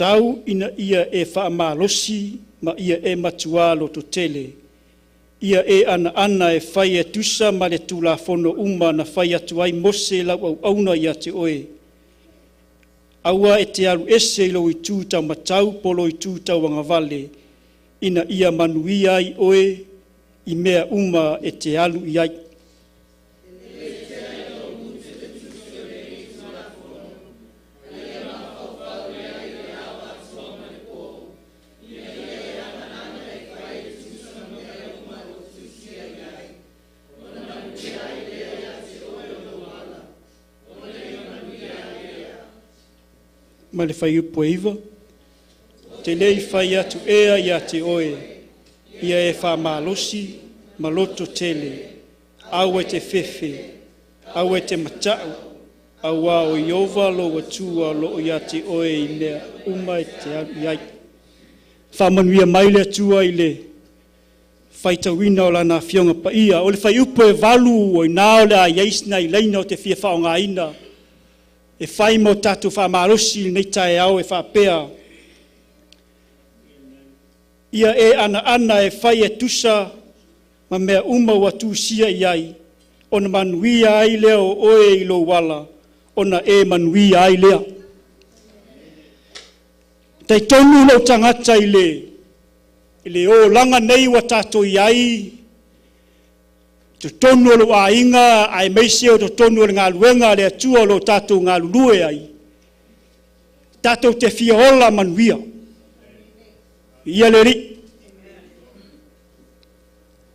Tau ina ia e faamalosi ma ia e matuā lototele, ia e anaana e fai e tusa ma le Tulafono uma na fai atu ai Mose lau auauna ia te oe. Aua e te alu ese i lou itu taumatau po o lou itu tauagavale, ina ia manuia ai oe i mea uma e te alu i ai. Ma le fuaiupu e 9, te le i fai atu ea ia te oe, ia e faamalosi ma loto tele, aua e te fefe, aua e te mata'u, auā o Ieova lou Atua o loo ia te oe i mea uma e te alu i ai. Faamanuia mai le Atua i le faitauina o lana Afioga Paia. O le fuaiupu e 8 o i ina o le a i ai sina laina ou te fia faaaogaina e fai mo tatou faamalosi i lenei taeao e faapea, ia e anaana e fai e tusa ma mea uma ua tusia i ai, ona manuia ai lea o oe i lou ala, ona e manuia ai lea. Taitonu lou tagata i le olaga nei ua tatou i ai, totonu o lou aiga, aemaise o totonu o le galuega a le Atua o lo tatou galulue ai, tatou te fia ola manuia. Ia le Alii.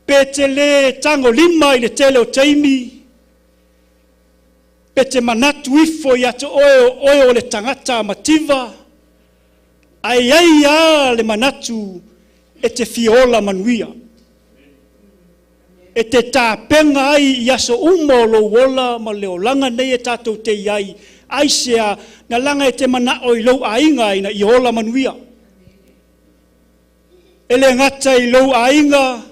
Pe te le tagolima i le tele o taimi, pe te manatu ifo ia te oe o oe o le tagata mativa, ae ai lava le manatu e te fia ola manuia. E te tapena ai i aso uma o lou ola ma le olaga nei e tatou te i ai, aisea na laga e te manao i lou aiga ina ia ola manuia. E le gata i lou aiga,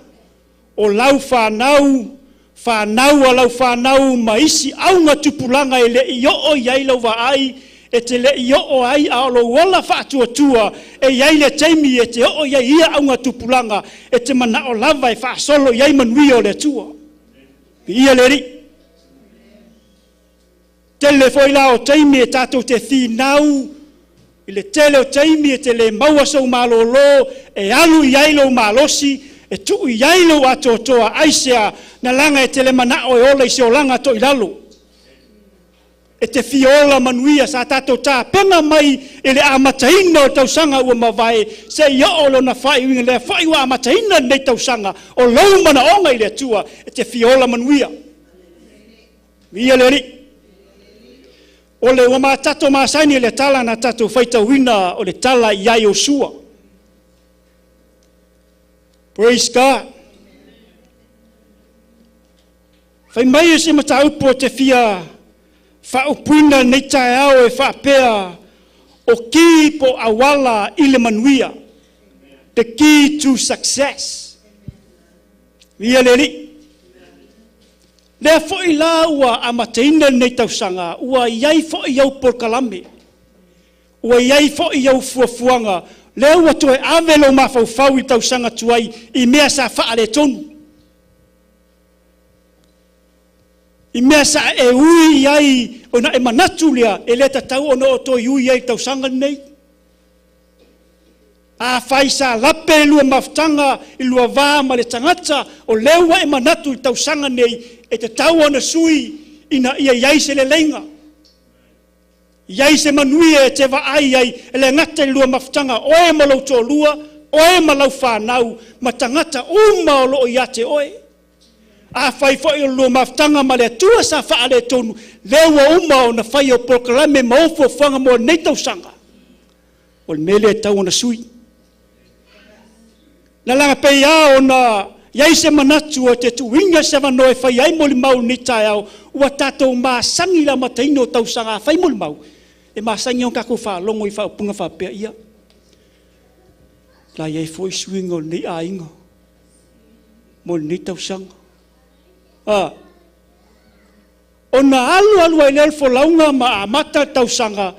o lau whanau, whanau a lau whanau ma isi aunga tupulaga e le i oo i ai lau vaai, e te le i oo ai a o lou ola faatuatua, e i ai le taimi e te oo i ai ia aunga tupulaga, e te manao lava e faasolo i ai manuia o le Atua. Ia le Alii. Tele foi la o taimi e tatou te finau, i le tele o taimi e te le maua sou malōlō, e alu i ai lou malosi, E tuu i ai lou atoatoa aisea na laga e te le manao e ola i se olaga toilalo. E te fia ola manuia sa tatou tapena mai i le amataina o tausaga ua mavae seia oo lona faaiuina lea foi ua amataina lenei tausaga o lou manaoga i le Atua e te fia ola manuia. Viia le Alii. O le ua tatou masani i le tala na tatou faitauina o le tala ia Iosua. Praise God. Fai mai se mataupu o te fia faaupuina lenei taeao e faapea o ki po auala i le manuia. The key to success. Viia le Alii. Lea foi la ua amataina lenei tausaga, ua i ai foi au polokalame, ua i ai foi au fuafuaga, lea ua toe ave lou mafaufau i tausaga tuai i mea sa faaletonu, i mea sa e ui i ai ona e manatu lea e le tatau ona o toe ui ai i tausaga lenei. A fai sa lape i lua mafutaga i lua va ma le tagata, o lea ua e manatu i tausaga nei e tatau ona sui ina ia i ai se leleiga, i ai se manuia e te vaai ai e le gata i lua mafutaga oe ma lou toalua, oe ma lau fanau ma tagata uma o loo ia te oe. A fai foi o lua mafutaga ma le Atua sa faaletonu, lea ua uma ona fai o polokalame ma o fuafuaga mo lenei tausaga, o le mea lea e tau ona sui. Na laga pei lava ona i ai se manatu o te tuuina se avanoa e fai ai molimau lenei taeao, ua tatou masani i le amataina o tausaga fai molimau, e masani ona tatou faalogo i faaupuga faapea, ia, la i ai foi suiga o lenei aiga mo lenei tausaga. Ona alu alu ai lea o le folauga ma amata le tausaga,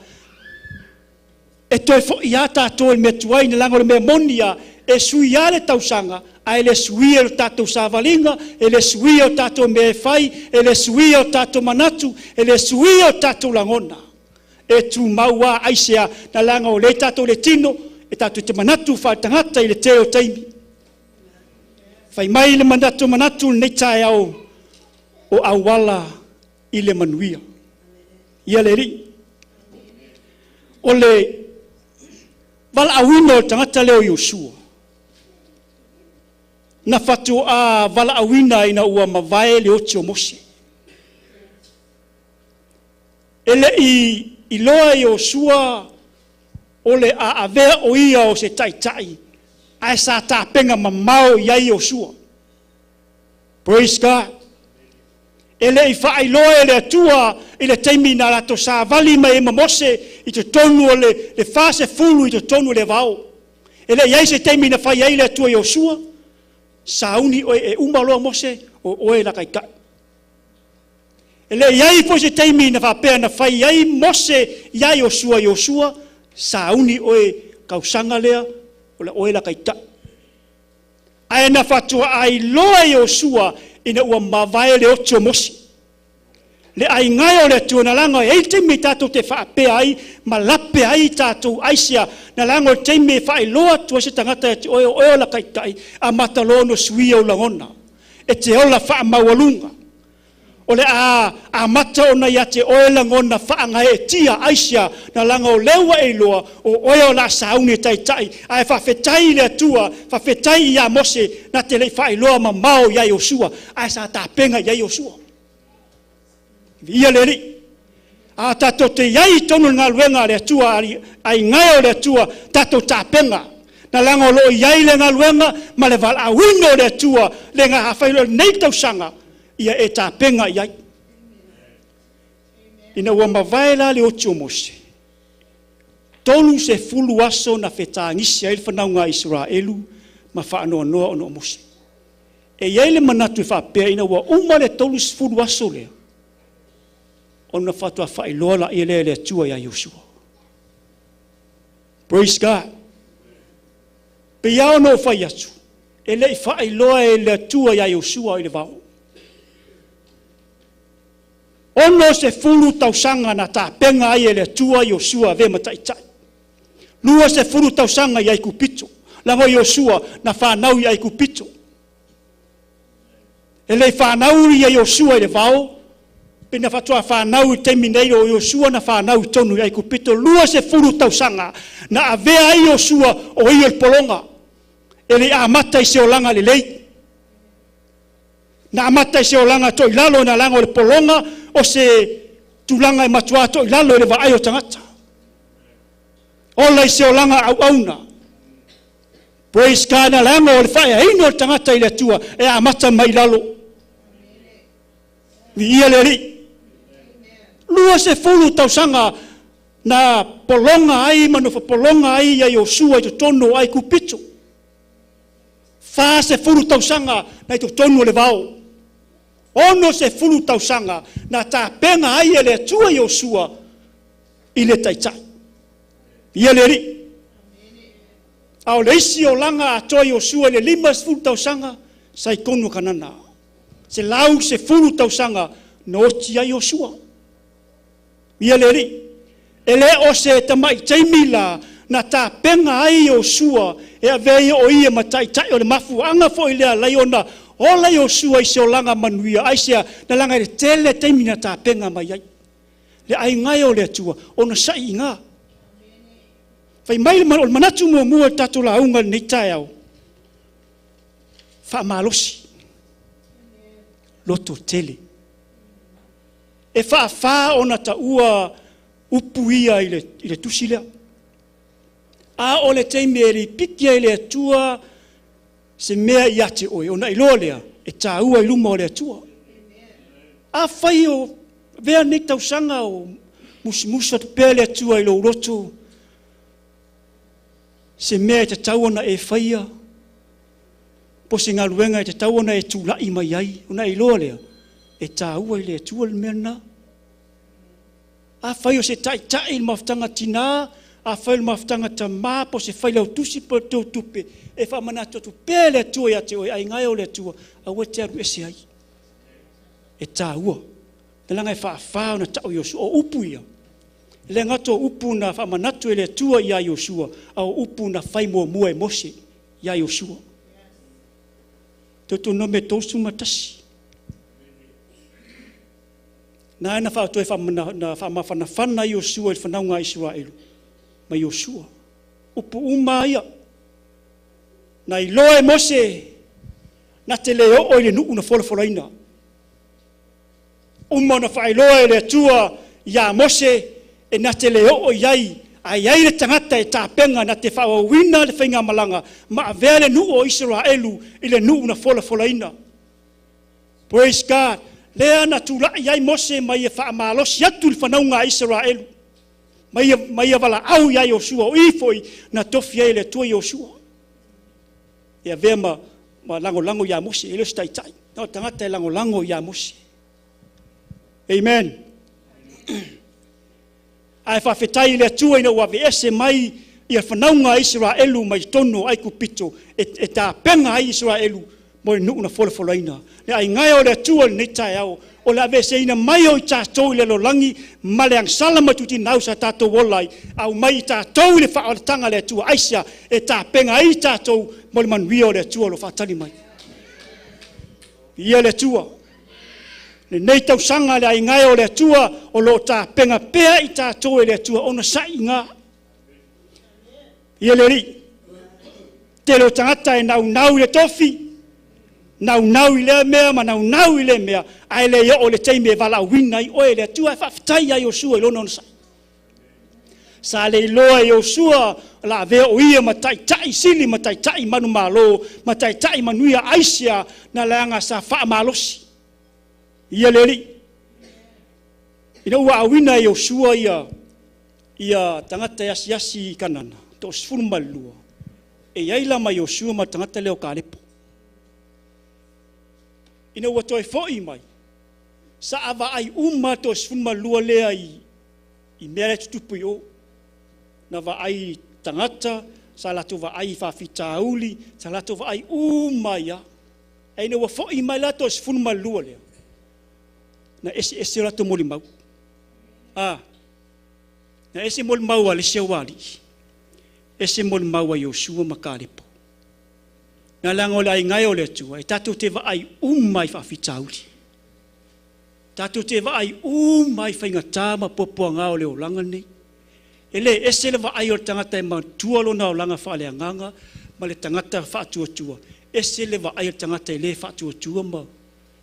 e toe foi lava tatou i le mea tuai, leaga o le mea moni lava, e sui lava le tausaga, ae le suia le tatou savaliga, e le suia o tatou mea e fai, e le suia o tatou manatu, e le suia o tatou lagona. E tumau lava aisea, na leaga o lea tatou le tino, e tatou te manatu faaletagata i le tele o taimi. Fai mai le manatu lenei taeao o auala i le manuia. Ia le Alii. O le valaauina o le tagata lea o Iosua, na faatoa valaauina ina ua mavae le oti o Mose. E le i iloa Iosua o le a avea o ia o se taitai, ae sa tapena mamao i ai Iosua. Praise God. E le i faailoa e le Atua i le taimi na latou savali mai ai ma Mose i totonu o le 40 i totonu o le vao. E le i ai se taimi na fai ai le Atua Iosua, sauni oe e uma loa Mose, o oe la taitai. E le i ai foi se taimi na faapea na fai ai Mose ia Iosua, Iosua, sauni oe tausaga lea, o le oe la taitai. Ae na faatoa iloa Iosua ina ua mavae le oti o Mose. Le aigae o le Atua na laga e ai taimi tatou te faapea ai ma lape ai tatou aisea, na laga o le taimi e faailoa atu ai se tagata e te oe o oe o la taitai, amata loa ona suia o lagona. E te ola faamaualuga. O le a amata ona ia te oe lagona faagaeetia aisea, na laga o lea ua e iloa o oe o la sauni e taitai, ae faafetai i le Atua, faafetai ia Mose na te lei faailoa mamao ia Iosua, ae sa tapena i ai Iosua. Viia le Alii. A tatou te iai i totonu o le galuega a le Atua, aigae o le Atua, tatou tapena. Na laga o loo i ai le galuega ma le valaauina o le Atua, le gafai o lenei tausaga, ia e tapena i ai. Ina ua mavae la le oti o Mose, 30 aso na fetagisi ai le fanauga a Isaraelu ma faanoanoa ona o Mose. E i ai le manatu e faapea ina ua uma le 30 aso lea, ona faatoa faailoa laia lea e le Atua ia Iosua. Praise God. Pei lava ona ou fai atu, e le i faailoa e le Atua ia Iosua i le vao. 60 tausaga na tapena ai e le Atua Iosua avea ma taitai. 20 tausaga i Aikupito. Lago Iosua na fanau i Aikupito. E le whanau ia Iosua i le vao, pena whatua whanau i taimi nei o Iosua na whanau i tonu i Aikupito, 20 tausaga, na avea ai Iosua o ia le polonga, e le amata i se olanga lelei. Na amata i se olanga toi lalo na langa o le polonga, o se tulaga e matua toi lalo i le vaai o tagata. Ola i se olanga au auna. Praise God, na langa o le whaea ino o le tagata i le Atua, e amata mai lalo. Vi ia le alii. 20 tausaga na polonga ai ma nofo polonga ai ia Iosua i totonu o Aikupito. 40 tausaga na i totonu o le vao. 60 tausaga na tapenga ai e le Atua Iosua i le taitai. Ia le alii. A o le isi olaga atoa Iosua i le 50 tausaga sa i tonu o Kanana. 110 tausaga na oti ai Iosua. Ia le alii. E le o se tamai taimi la na tapenga ai Iosua e avea o ia ma taitai o le mafuaaga foi lea lai ona ola Iosua i se olaga manuia ai sea na laga i le tele taimi na tapenga mai ai. Le aiga e o le Atua ona sa'i iga. Fai mai le o le manatu muamua o tatou lauga lenei taeao. Faamalosi. Loto tele. E faafā ona taua upu ia i le tusi lea. A o le taimi e lipiki ai le Atua se mea ia te oe, ona iloa lea, e tāua i luma o le Atua. A fai o vea nei tausaga o musumusu atu pea le Atua i lou loto, se mea e tatau ona e faia, po se galuega e tatau ona e tula'i mai ai, ona iloa lea, e tāua i le Atua le mea lena. A fai o se taitai i le mafutaga tinā, a fai o le mafutaga tamā, po se failautusi po le teutupe, e faamanatu atu pea le Atua ia te oe, aiga e o le Atua, aua e te alu ese ai. E tāua. Te laga e faafā ona tau Iosua. O upu ia. Le gato o upu na faamanatu e le Atua ia Iosua, a o upu na fai muamua e Mose ia Iosua. Deuteronome 31. Na na whaatoe na whaamafanafana Iosua i whanauga a Israelu. Ma Iosua. Upu uma ia. Na iloa e Mose, na te le oo i le nuu na folafolaina. Uma na whaailoa e le Atua ia Mose, e na te le oo i ai, ai ai le tagata e tapenga na te whaawawina le whainga ma avea le nuu o Israelu i le nuu na folafolaina. Praise God. Lea na tula'i ai Mose mai e faamalosi atu le fanauga a Israelu. Mai ia valaau ia Iosua o i foi na tofi ai le Atua Iosua. E avea ma lagolago ia Mose, e le o se taitai. Na o tagata e lagolago ia Mose. Amen. Ae faafetai i le Atua ina ua aveese mai ia fanauga a Israelu mai totonu o Aikupito e tapenga ai Israelu mo le nuu na folafolaina. Le aiga e o le Atua lenei taeao, o le aveeseina mai o i tatou i le lalolagi ma le agasala ma tutinau sa tatou ola ai, au mai i tatou i le faaolataga a le Atua, aisea e tapenga ai i tatou mo le manuia o le Atua o lo o faatali mai. Ia le Atua. Lenei tausaga le aiga e o le Atua o lo o tapenga pea i tatou e le Atua ona sa'iga. Ia le alii. Tele o tagata e naunau i le tofi, naunau i lea mea ma naunau i lea mea, ae le oo le taimi e valaauina ai oe le Atua e faafetai ia Iosua i lona onosai. Sa le iloa e Iosua la avea o ia ma taitai sili ma taitai manumalo ma taitai manuia aisea na leaga sa faamalosi. Ia le alii. Ina ua auina e Iosua ia tagata e asiasi i Kanana, 12, e iai la ma Iosua ma tagata lea o Kalepo. Ina ua toe foi mai, sa avaai uma 12 lea i mea lea tutupu i o. Na vaai tagata, sa latou vaai i faafitauli, sa latou vaai uma ia. E ina ua foi mai la 12 lea, na ese ese o latou molimau. Na ese molimau a le isi aualii, ese molimau a Iosua ma Kalepo. Na langa o le aiga o le Atua, e tatou te vaai uma i faafitauli. Tatou te vaai uma i faigata ma puapuaga o le olaga lenei. E le ese le vaai o le tagata e matua lona olaga faaleagaga ma le tagata faatuatua, ese le vaai o le tagata e le faatuatua ma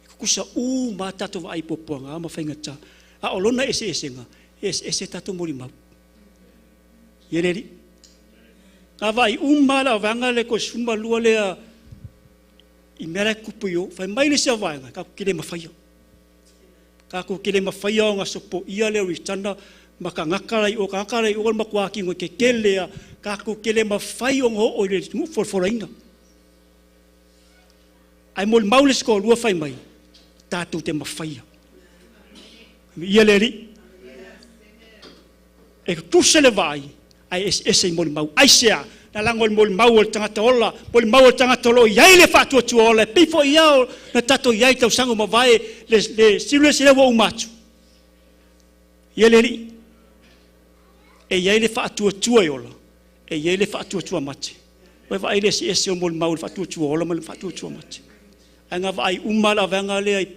tutusa uma a tatou vaai i puapuaga ma faigata. A o lona eseesega, e eseese tatou molimau. Ia le alii. Nga vaai uma la vaega le ko suma lua lea i mea la e tutupu i o, fai mai le isi au vaega, tatou te le mafaia. Tatou te le mafaia ona sopoia le ritana ma tagata la i o, tagata la i o le matua tino tetele lava, tatou te le mafai ona oo i le nuu folafolaina. Ae molimau le isi toalua fai mai, tatou te mafaia. Viia le Alii. E tutusa le vaai, ae eseese i molimau. Aisea? Na lago i le molimau o le tagata ola, molimau o le tagata o lo o i ai le faatuatua ola, e pei foi ia na tatou i ai i tausaga ua mavae, le silu ese lea ua uma atu. Ia le Alii. E i ai le faatuatua i ola, e i ai le faatuatua mate. Ua vaai le eseese o molimau o le faatuatua ola ma le faatuatua mate. Ae nga vaai uma la vaega lea i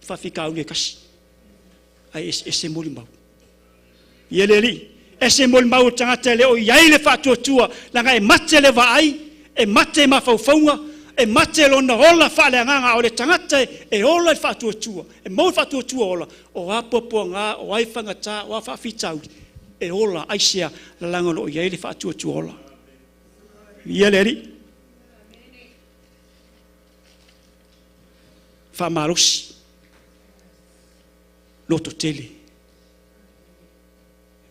faafitauli e kasi. Ae eseese molimau. Ia le Alii. Ese molimau o le tagata e le o i ai le faatuatua, laga e mate le vaai, e mate mafaufauga, e mate lona ola faaleagaga, o le tagata e ola i le faatuatua, e maua le faatuatua ola, o a puapuaga, o ai fagata, o a faafitauli, e ola aisea, lalaga o lo o i ai le faatuatua ola. Ia le Alii. Faamalosi. Loto tele.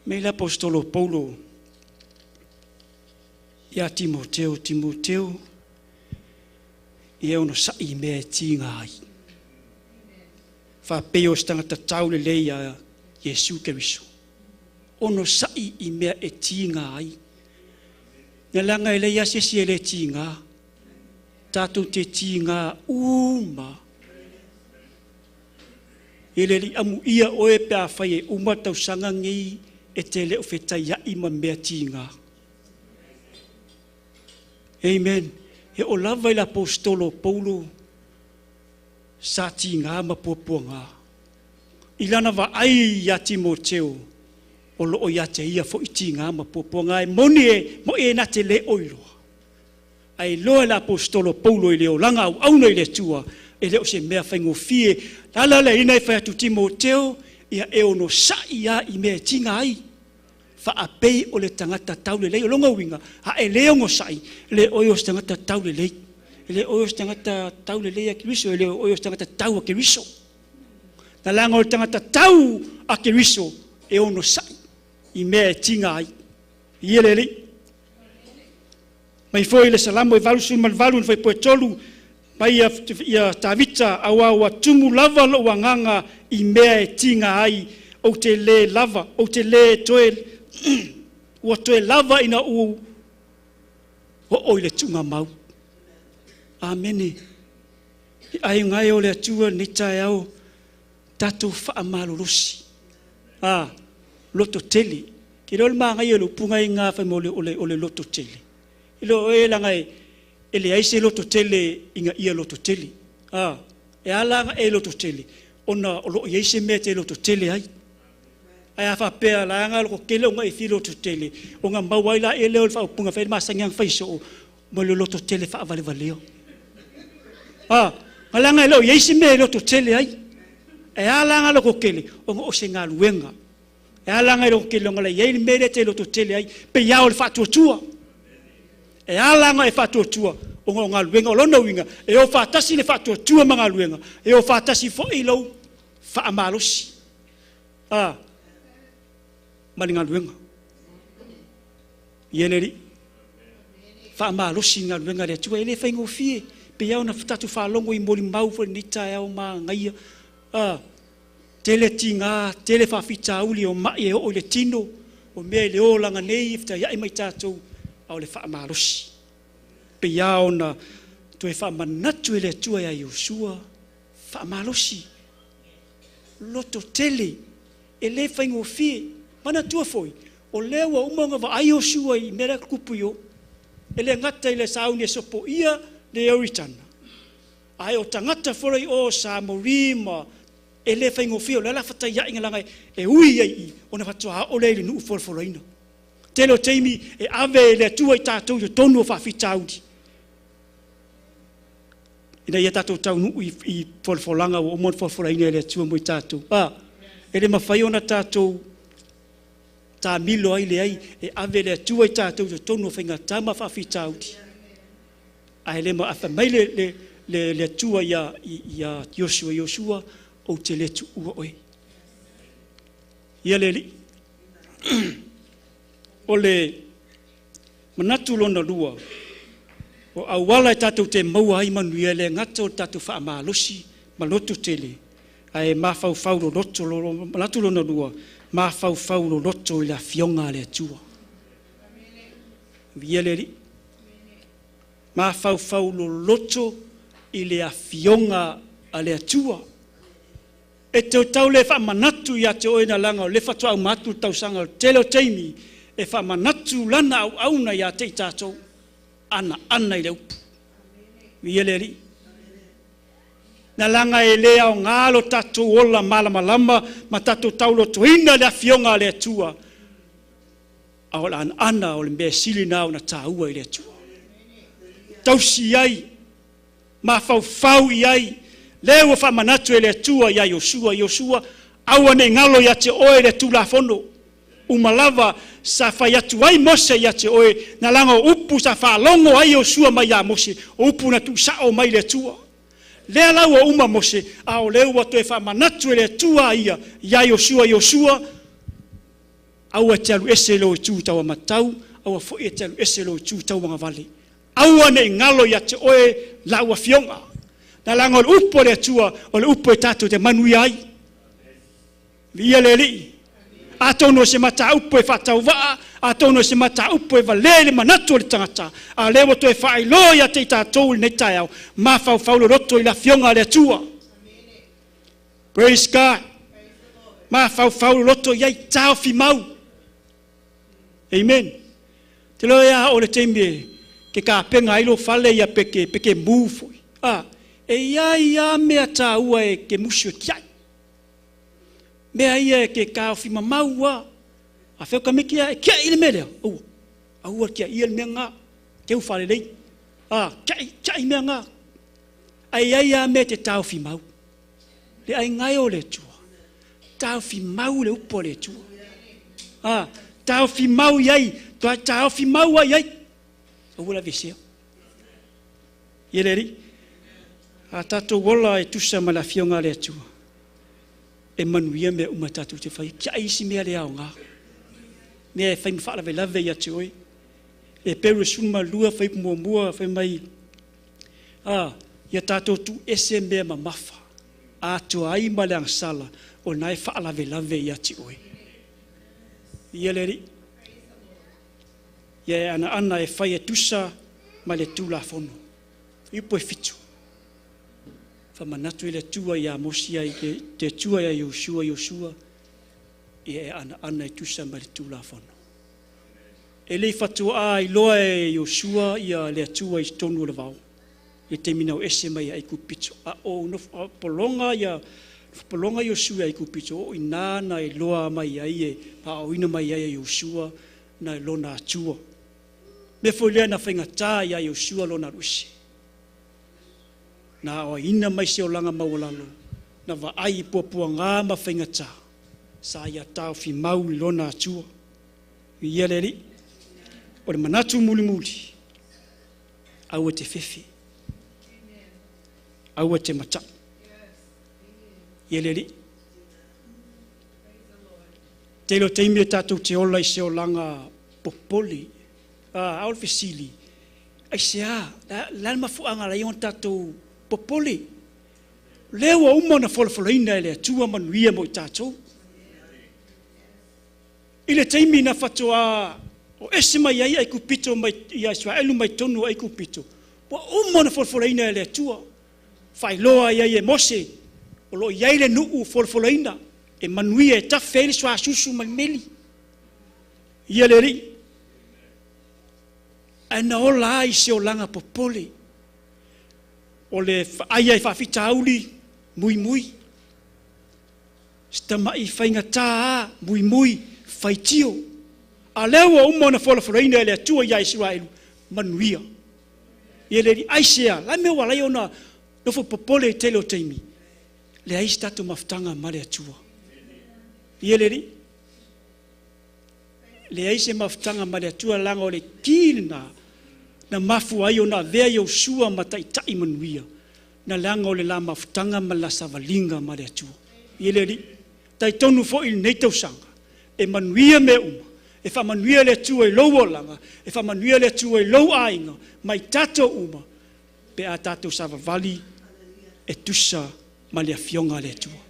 Mei le apostolo Paulo ia Timoteo, Timoteo, ia ono sa'i mea e tiga ai. Faapei o se tagata tau lelei ia Iesu Keriso. Ono sa'i i mea e tiga ai. Na langa e lei asesi e le tiga. Tātou te tiga uma. E le li amu ia oe pe a fai e uma tausaga nei e te le o fetai ai ma mea tiga. Amen. E o lava i le apostolo Paulo sa tiga ma puapuaga. I lana vaai ia Timoteo, o loo ia te ia foi tiga ma puapuaga e moni e, mo e na te le oiloa. Ai loa le apostolo Paulo i le olaga auauna i le Atua, e le o se mea faigofie. La la le ina e fai atu Timoteo, ia e ono sa'i a i mea e tiga ai. Faapei o le tagata taulelei. O longa uiga, a e le ono sa'i, le oe o se tagata taulelei. E le oe o se tagata taulelei a Keriso, e le oe o se tagata tau a Keriso. Na langa o le tagata tau a Keriso, e ono sa'i i mea e tiga ai. Ia le Alii. Mai foi le Salamo e 88 na faipue 3, mai ia Tavita, auā ua tumu lava lou agaga i mea e tiga ai, ou te le lava, ou te le toe, ua toe lava ina uu oo i le tuugamau. Amene. I aiga e o le Atua nei taeao, tatou faamalolosi. A, loto tele. Ke leo le magai o le upunga i ngā whai mo le, o le loto tele. I lo e langa e le ai se loto tele inga ia loto tele. A, e ala nga e loto tele. Ona o lo i ai se mea te loto tele ai. Ai a whapea la nga loko kele o nga i fi loto tele. O nga mau ai la e leo le whaupunga whai masangi ang whaiso o mo le loto tele whaavale valeo. A, nga langa e leo i ai se mea e loto tele ai. E ala nga loko kele o nga o se ngā luenga. E ala nga loko kele o nga la i ai le mea te loto tele ai. Pe iao le whaatuatua. E ala nga e whaatuatua o nga o ngā luenga o lona uiga. E o whaatasi le whaatuatua ma ngā luenga. E o whaatasi fo i lau whaamalosi. A, ma le ngā luenga. Ia le ri. Whaamalosi ngā luenga le atua. E le whaingofie. Pe iao na tatu whaalongo i moli mau fo ni tae au ma ngaia. A, tele tinga, tele whawhitauli o mai e o i le tino, o mea i le o langa nei, e whita iai mai tātou, a o le whaamalosi. Pe iao na toe whaamanatu e le atua ia Iosua, whaamalosi. Loto tele, e le whaingofie, mana tua foi, o lea ua uma nga vaai Iosua i mea kupu i o, e le ngata i le sauni e sopo ia, le Ioritana. Ae o tagata foloi o sa mori ma e le faigofie o le ala fataiaiga laga e ui ai i ona fatoa oo lea i le nuu folafolaina. Tele o taimi e ave e le Atua i tatou i totonu o faafitauli ina ia tatou taunuu i folafolaga ua uma ona folafolaina e le Atua mo i tatou. E le mafai ona tatou tamilo ai leai e ave le Atua i tatou i totonu o faigata ma faafitauli. Ae le fai mai le Atua ia Iosua, Iosua, ou te le tuua oe. Ia le Alii. O le manatu lona lua, o auala e tatou te maua ai manuia le gata o le tatou faamalosi ma loto tele, ae mafaufau loloto, manatu lona lua, mafaufau loloto i le afioga a le Atua. Ia le Alii. Mafaufau loloto i le afioga a le Atua. E te tau le faamanatu ia te oe na laga o le faatoa uma atu le tausaga o le tele o taimi e faamanatu lana auauna ia te i tatou, ana i le upu. Ia le Alii. Na laga e le aoga lo tatou ola malamalama ma tatou taulotoina le afioga a le Atua, a o le ana o le mea sili na ona tāua i le Atua. Tausi ai, mafaufau i ai, lea ua faamanatu e le Atua ia Iosua, Iosua, aua ne i galo ia te oe le Tulafono. Uma lava sa fai atu ai Mose ia te oe, na laga o upu sa faalogo ai Iosua mai ia Mose, o upu na tuusao mai le Atua. Lea la ua uma Mose, a o lea ua toe faamanatu e le Atua ia ia Iosua, Iosua, aua te alu ese lo itu tauamatau, aua foi e te alu ese lo itu tauagavale. Aua ne i galo ia te oe lau afioga. Na laga o le upu o le Atua, o le upu e tatou te manuia ai. Viia le Alii. Atonu o se mataupu e faatauvaa, atonu o se mataupu e valea i le manatu o le tagata, a o lea ua toe faailoa ia te i tatou i lenei taeao, mafaufau loloto i le afioga a le Atua. Praise God. Mafaufau loloto i ai, taofi mau. Amen. Te loa ia o le taimi ke kapenga ai lo fale ia peke peke move foi. E ia ia mea tāua e ke musu e kiai. Mea ia e ke taofi mamaua. A feo ka miki e kiai le mea lea. Aua. Aua kia ia le mea ngā. Ke u whalelei. Kiai, kiai mea ngā. Ai ai a mea te taofi mau. Le ai ngai o le Atua. Taofi mau le upu o le Atua. Taofi mau iai. Taofi mau ai ai. Aua la vesea. Ia le Alii. A tātou ola e tusa ma le afioga a le Atua. E manuia mea uma tātou te whai. Kia isi mea le ao ngā. Mea e whai mwhaalawe ia te oe. E peru e suma lua whai mua mua whai mai. Ia tātou tu ese mea mamafa. Atua ai ma le angsala o nai whaalawe ia te oe. Ia le Alii. Ia e ana ana e whai e tusa ma le tulafono. Ipo e fitu. Whamanatu i le Atua ia Mosi ai te Atua ia Iosua, Iosua, ia e ana ana e tusa ma le tulafono. E lei fatua ai loa e Iosua ia le Atua i tonu o le vao. I te minau ese mai ai kupito. A o no polonga ia polonga Iosua ai kupito o ina na e loa mai ai e pa o ina mai ai Iosua na lona Atua. Me foi lea na whaingata ia Iosua lona rusi. Na o ina mai se olanga maualalo, na va ai puapua ngā ma whaingata, sa ia tau fi mau lona Atua. Ia le Alii, o le manatu mulimuli, aua te fefe, aua te mata. Ia le Alii. Te lo teimi e tātou te ola i se olanga popoli, au le fesili, ai se a, la le mafuanga la ion tātou popoli. Lea ua uma na folafolaina e le Atua manuia mo i tātou. I le taimi na fatoa o ese mai ai ai kupito mai ia Israelu mai tonu ai kupito. Ua uma na folafolaina e le Atua. Whailoa ia e Mose, o lo iai le nuu folafolaina, e manuia e tawhe ai le suasusu mai meli. Ia le Alii. Ae na ola ai se olanga popole. O le faai ai faafitauli, muimui. Se tama'i faigatā a, muimui, faitio. A lea ua uma ona folafolaina e le Atua iā Isaraelu, manuia. Ia le alii aisea, la mea ua alai ona nofo popole i tele o taimi. Leai se tatou mafutaga ma le Atua. Ia le alii, leai se mafutaga ma le Atua leaga o le ki lena na mafua ai ona avea Iosua ma taitai manuia, na leaga o le la mafutaga ma le la savaliga ma le Atua. Ia le alii, talitonu foi i lenei tausaga, e manuia mea uma, e faamanuia le Atua i lou olaga, e faamanuia le Atua i lou aiga, ma i tatou uma, pe a tatou savavali e tusa ma le afioga a le Atua.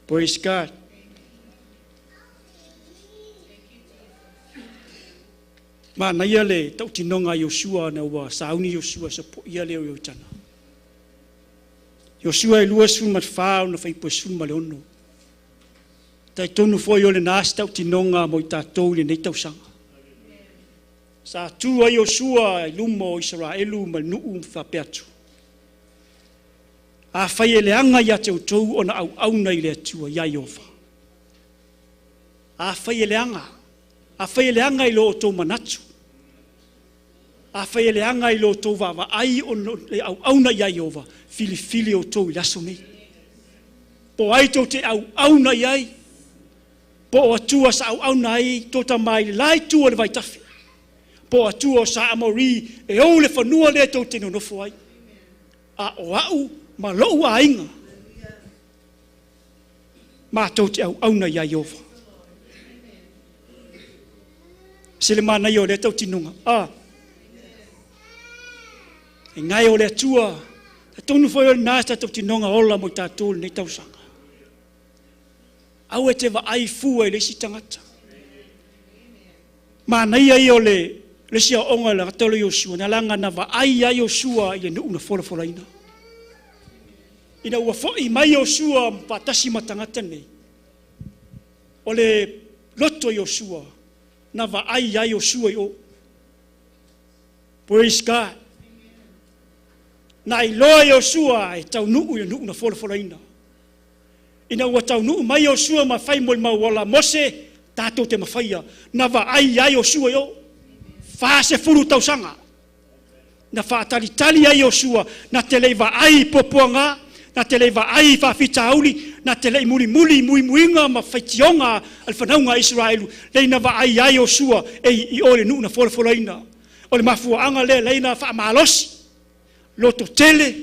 Praise God. Manaia le tautinoga a Iosua na ua sauni Iosua e sopoia le o Ioritana. Iosua e 24 ona fuaiupu e 16. Talitonu foi o lena se tautinoga mo i tatou i lenei tausaga. Sa tu ai Iosua i luma o Isaraelu ma le nuu ma faapea atu, afai e leaga ia te outou ona auauna i le Atua ia Ieova. Afai e leaga, afai e leaga i lo outou manatu, afai e leaga i lo outou vaavaai ona le auauna ia Ieova, filifili outou i le aso nei. Po o ai tou te auauna i ai, po o Atua sa auauna ai tō tama i le la itu o le vaitafe, po o Atua o sa Amori e ou le fanua lea tou te nonofo ai. A o au ma lou aiga, matou te auauna ia Ieova. Se le manaia o lea tautinoga. E ngai o le Atua, tonu foi o lena se tautinoga ola mo i tatou lenei tausaga. Aua e te vaai fua i le isi tagata. Manaia ia o le isi aoaoga i le gata o le Iosua, na laga na vaai ai Iosua i le nuu na folafolaina. Ina ua foi mai Iosua faatasi ma tagata nei, o le loto Iosua, na vaai ai Iosua i o. Praise God. Na iloa Iosua e taunuu i le nuu na folafolaina. Ina ua taunuu mai Iosua ma fai mo le mauola Mose, tatou te mafaia. Na vaai ai Iosua i o. 40 tausaga. Na faatalitali ai Iosua, na te lei vaai i puapuaga, na te lei vaai i faafitauli, na te lei mulimuli i muimuiga ma faitioga a le fanauga a Isaraelu, lei na vaai ai Iosua e i o le nuu na folafolaina. O le mafuaaga lea lei na faamalosi, loto tele,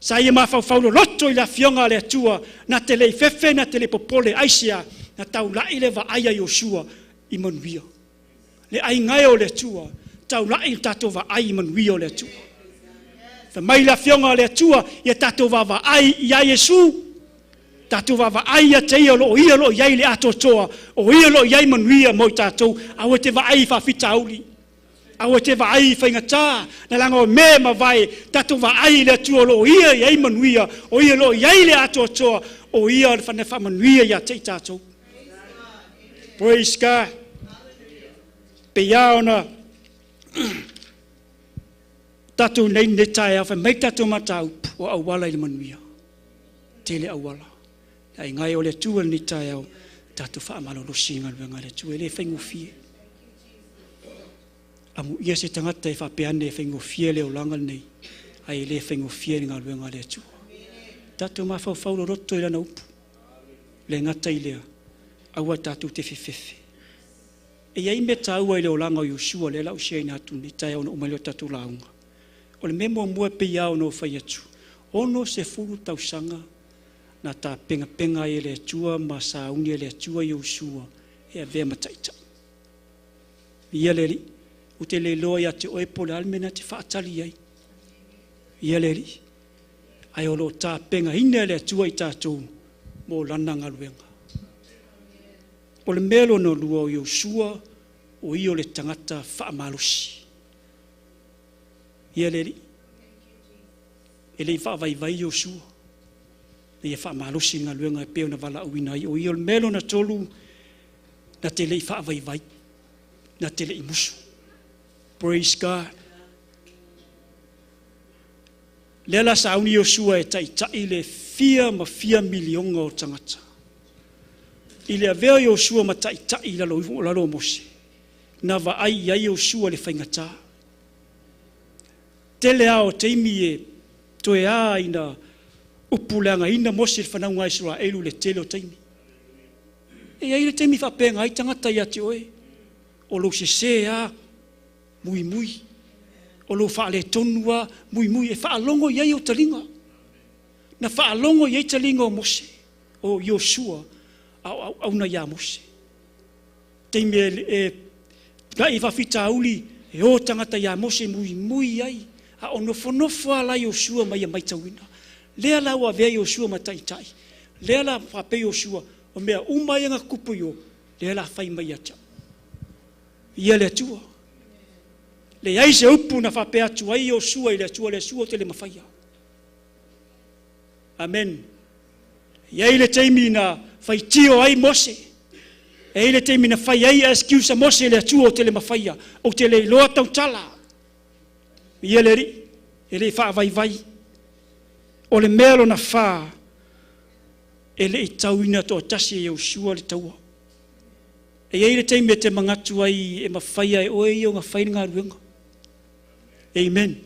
sa ia mafaufau loloto i le afioga a le Atua, na te lei fefe, na te lei popole, aisea, na taulai le vaai a Iosua i manuia. Le aiga e o le Atua, taulai le tatou vaai i manuia o le Atua. Fai mai le afioga a le Atua, ia tatou vaavaai ia Iesu, tatou vaavaai ia te ia o lo o ia o lo o i ai le atoatoa, o ia o lo o i ai manuia mo i tatou, aua te vaai i faafitauli. Aua te vaai i faigata, na laga o mea mavae, tatou vaai i le Atua o lo o ia i ai manuia, o ia o lo o i ai le atoatoa, o ia o le faamanuia ia te i tatou. Praise God. Pe ia ona tatou nei nei taeao, fai mai tatou mataupu o auala i le manuia. Tele auala. Ai ngai o le Atua nei taeao, tatou faamalolosi i galuega a le Atua, e le faigofie. Amu ia se tagata e faapea ane e faigofie le olaga lenei, ai e le faigofie le galuega a le Atua. Tatou mafaufau loloto i lana upu. Le gata i lea, aua tatou te fefefe. E iai mea taua i le olaga o Iosua lea lau share atu nei taeao na uma ai le tatou lauga. O le mea muamua e pei lava ona ou fai atu, 60 tausaga na tapengapenga ai e le Atua ma sauni e le Atua Iosua e avea ma taitai. Ia le alii, ou te le iloa ia te oe po o le a le mea na te faatali ai. Ia le alii, ai o lo o tapegaina e le Atua i tatou mo lana galuega. O le mea lona lua o Iosua, o ia o le tagata faamalosi. Ia le alii, e le i faavaivai Iosua, ia faamalosi le galuega e pei ona valaauina ai. O ia o le mea lona tolu, na te le i faavaivai, na te le i musu. Praise God. Lea la sauni Iosua e taʻitaʻi le fia ma fia miliona o tagata. I le avea o Iosua ma taʻitaʻi i lalo ifo o lalo o Mose, na vaai i ai Iosua le faigata. Tele lava o taimi e toe a ina upuleagaina Mose i le fanauga a Isaraelu i le tele o taimi. E i ai le taimi faapega ai tagata ia te oe, o lou sese lava, muimui, o lou faaletonu lava, muimui, e faalogo i ai ou taliga. Na faalogo i ai taliga o Mose, o Iosua, a o auauna ia Mose. Taimi e tulai faafitauli, e o tagata ia Mose muimui ai, a o nofonofo lava la Iosua ma ia matauina. Lea la ua avea Iosua ma taitai, lea la faapea Iosua, o mea uma ia na tutupu i o, lea la fai mai ia te au. Ia le Atua. Leai se upu na faapea atu ai Iosua i le Atua, le Atua ou te le mafaia. Amen. E i ai le taimi na faitio ai Mose, e i ai le taimi na fai ai excuse a Mose i le Atua ou te le mafaia, ou te le iloa tautala. Ia le Alii, e le i faavaivai. O le mea lona fa, e le i tauina toatasi e Iosua le taua. E i ai le taimi e te manatu ai e mafaia e oe ia ona fai le galuega. Amen.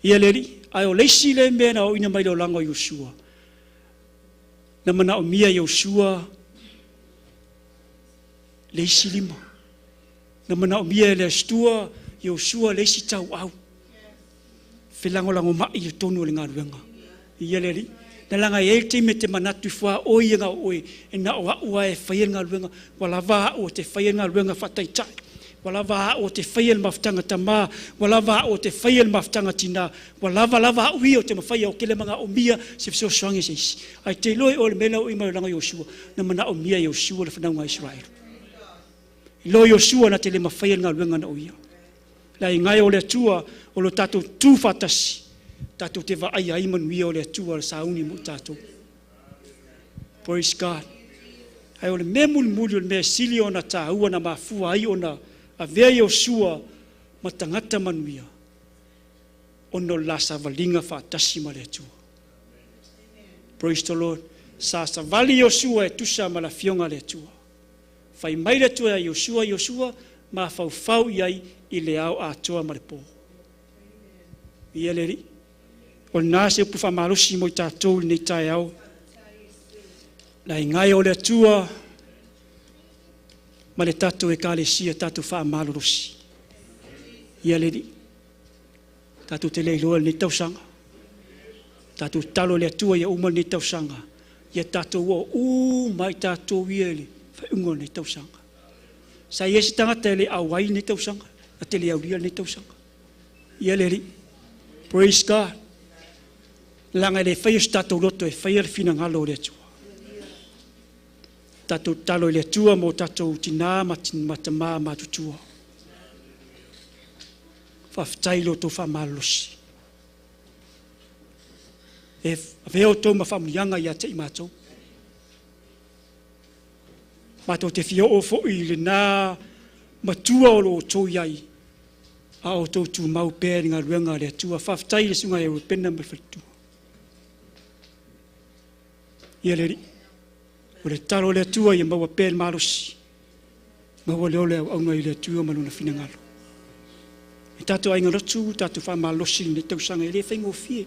Ia le Alii, ae o le isi lea mea na aoaoina mai le olaga o Iosua, na manaomia e Iosua le isi lima. Na manaomia e le Atua Iosua le isi tauau. Felagolagomai i totonu o le galuega. Ia le Alii. Na laga e ai le taimi e te manatu ifo lava oe ia na o oe, e na o au lava e faia le galuega, ua lava au ou te faia le galuega faataitai, ua lava au ou te faia le mafutaga tama, ua lava au ou te faia le mafutaga tina, ua lava lava au ia ou te mafaia, ou te le manaomia se fesoasoani a se isi. Ae te iloa o le mea lea o i mai olaga o Iosua, na manaomia e Iosua le fanauga a Isaraelu. Iloa Iosua na te le mafaia le galuega na o ia. Le aiga e o le Atua o lo tatou tu faatasi, tatou te vaai ai manuia o le Atua o le sauni mo tatou. Praise God. Ae o le mea mulimuli o le mea sili ona tāua na mafua ai ona avea Iosua ma tagata manuia, ona o le la savaliga faatasi ma le Atua. Praise the Lord. Sa savali Iosua e tusa ma le afioga a le Atua. Fai mai le Atua ia Iosua, Iosua, mafaufau i ai i le ao atoa ma le po. Ia le Alii. O lena se upu faamalosi mo i tatou i lenei taeao. Le aiga o le Atua ma le tatou ekalesia, tatou faamalolosi. Ia le Alii. Tatou te le iloa lenei tausaga. Tatou tatalo i le Atua ia uma lenei tausaga. Ia tatou oo uma i tatou ia i le faaiuga o lenei tausaga. Sa i ai se tagata e le auai lenei tausaga, na te le aulia lenei tausaga. Ia le Alii. Praise God. Leaga e le faia se tatou loto e faia le finagalo o le Atua. Tatou tatalo i le Atua mo tatou tina ma tama matutua. Faafetai i lo outou faamalolosi. E avea outou ma faamuliaga ia te i matou. Matou te fia oo foi i lena matua o lo outou i ai, a outou tumau pea i le galuega a le Atua. Faafetai i le susuga ia Rupena ma le faletua. Ia le Alii, o le tatalo a le Atua ia maua pea le malosi, maua le ola e auauna i le Atua ma lona finagalo. E tatou aiga lotu, tatou faamalolosi i lenei tausaga e le faigofie.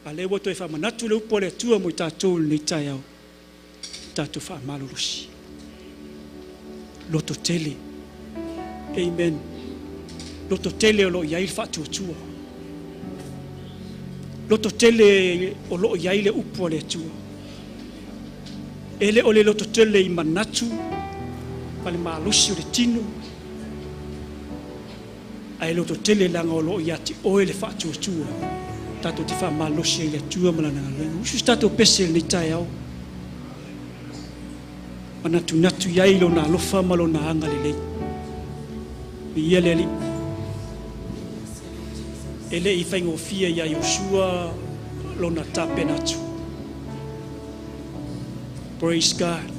A lea ua toe faamanatu le upu a le Atua mo i tatou i lenei taeao, tatou faamalolosi. Loto tele. Amen. Loto tele o lo o i ai le faatuatua. Loto tele o lo o i ai le upu a le Atua. E le o le loto tele i manatu ma le malosi o le tino, ae loto tele leaga o lo o ia te oe le faatuatua. Tatou te faamalolosi ai i le Atua ma lana galuega. Usu se tatou pese i lenei taeao. Manatunatu i ai lona alofa ma lona agalelei. Viia le Alii. E le i faigofie ia Iosua lona tapena atu. Praise God.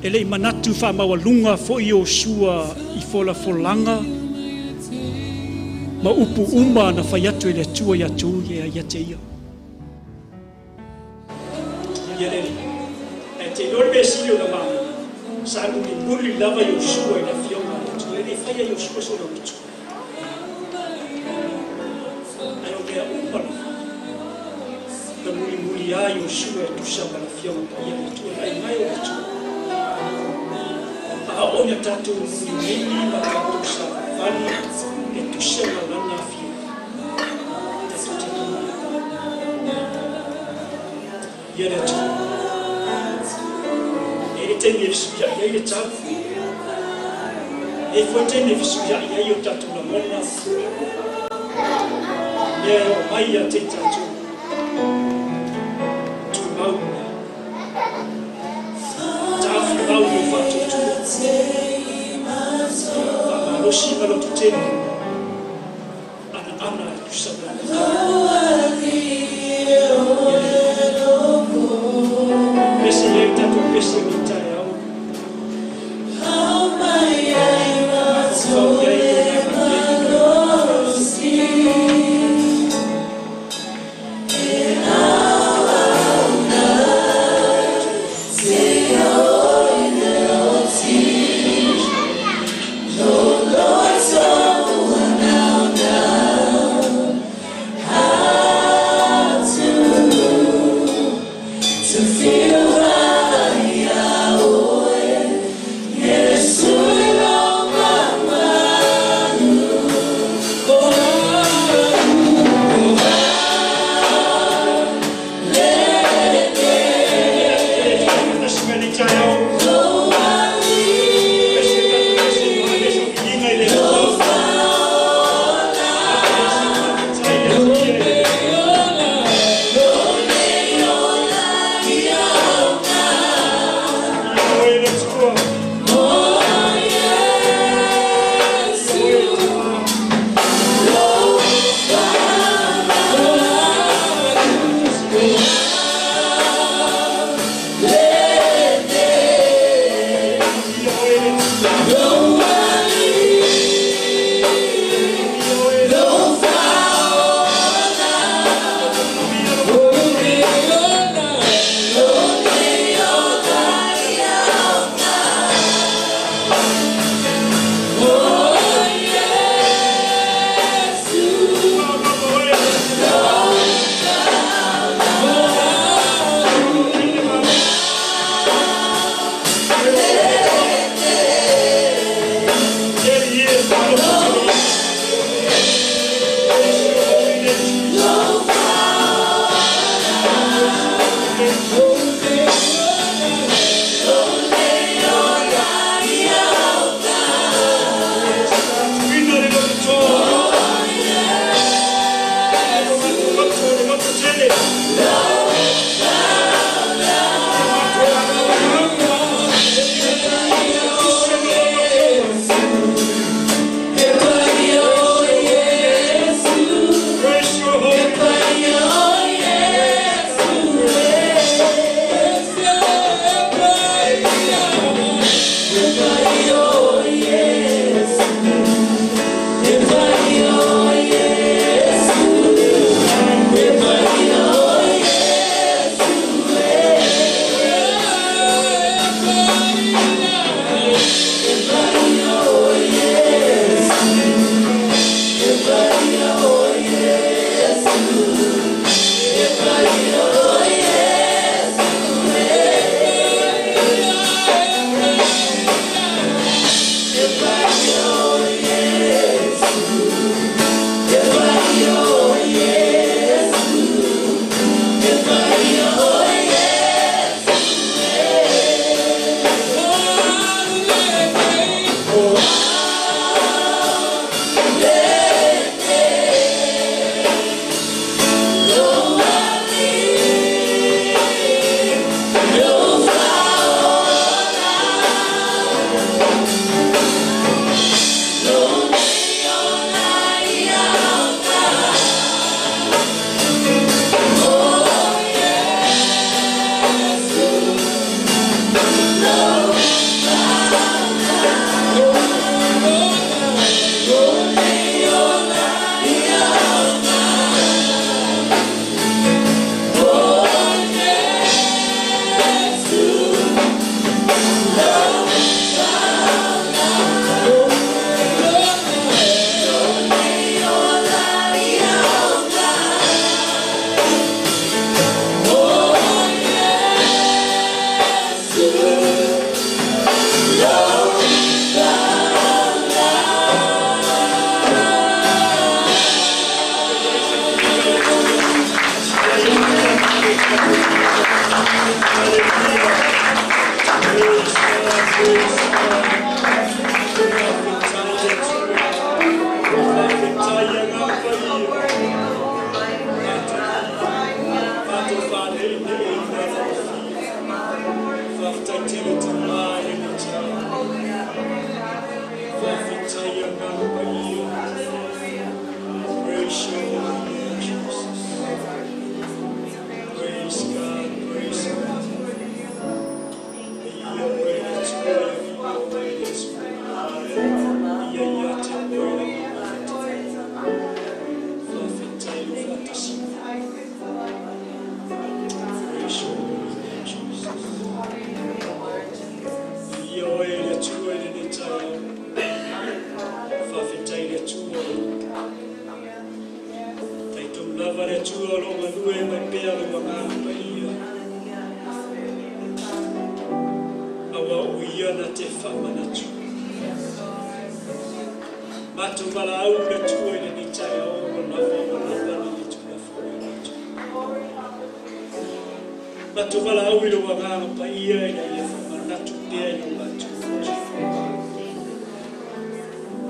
E le i manatu faamaualuga foi Iosua i folafolaga Ma upu uma na whai atu e le atua i atu ia ia te ia. Ia le e te lore me sili o na mana. Sa muli muli lava i o sua i la fionga le atua. E le whaia i o sua so na utu. Ai o mea uma la. Na muli muli a i o sua e tusa ma la fionga pa ia le atua. Ai mai o le atua. A o ia tātou muli muli ma tātou sa vani e tusa ma lana fionga. Tātou te muli. Ia le atua. E le teimi e fisuia i ai le tau. E foi teimi e fisuia i ai o tātou lamona. Mea e o mai a te tātou. Tūmau. Tāwhi mau i o whātautua. Whamalosi ma lotu tēne. Ana ana e tusa ma lana. Pese leo tātou pese o tae au. Whau iai o nā Oh, Praise your holy name, Jesus. Praise God, praise God. Ia oe le Atua ia viia oe le Iesu. Ia ia te oe le Faafetai lou faatasiga. Praise your holy name, Jesus. Viia oe le Atua i lenei taeao. Faafetai i le Atua. Taitonu lava le Atua o lo o galue mai pea lou agaga paia. Aua o ia na te faamanatu. Matou valaau i le Atua i lenei taeao ua lava ua lava lenei Tulafono i matou. Matou valaau i lou agaga paia ina ia faamanatu pea i lo matou loto.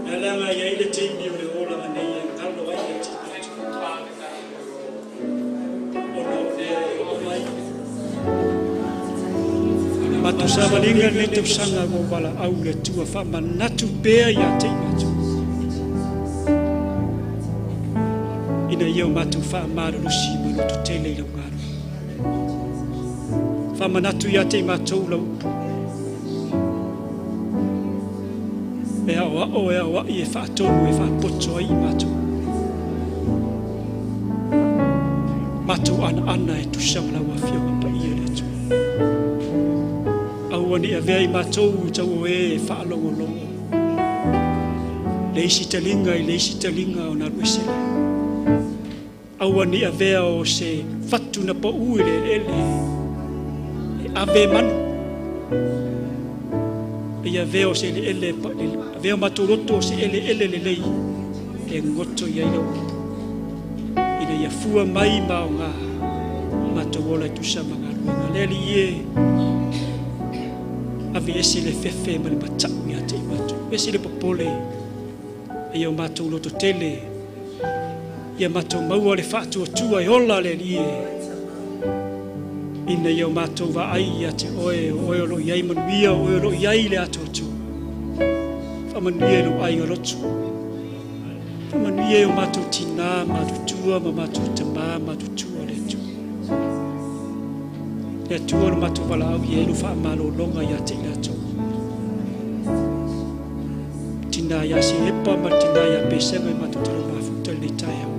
Le alaga i ai le taimi o le olaga nei e galo ai ia te matou. Ona o lea e oo mai. Matou savaliga lenei tausaga ua ou valaau i le Atua faamanatu pea ia te i matou. Ina ia o matou faamalolosi ma lototele i lau galuega. Faamanatu ia te i matou lau upu. E aoao e aoai e faatonu e faapoto ai i matou. Matou anaana e tusa ma lau afioga paia le Atua. Aua ne i avea i matou i tau o e faalogologo. Le isi taliga i le isi taliga ona alu ese lea. Aua ne i avea o se fatu na pau i le eleele e ave e manu. E ia avea o se eleele, avea o matou loto o se eleele lelei e goto i ai lau upu. Ina ia fua mai ma aoga matou ola e tusa ma galuega. Le Alii e, ave ese le fefe ma le matau ia te i matou. Ese le popole e ia o matou loto tele. Ia matou maua le faatuatua e ola le Alii e. Ina ia o matou vaai ia te oe, o oe o lo o i ai manuia, o oe o lo o i ai le atoatoa. Faamanuia i lou aiga lotu. Faamanuia i o matou tina matutua ma matou tama matutua le Atua. Le Atua o lo matou valaau i ai lo faamalologa ia te i latou. Tina ia Seepa ma le tina ia Pesega i matou te lau mafuta i lenei taeao.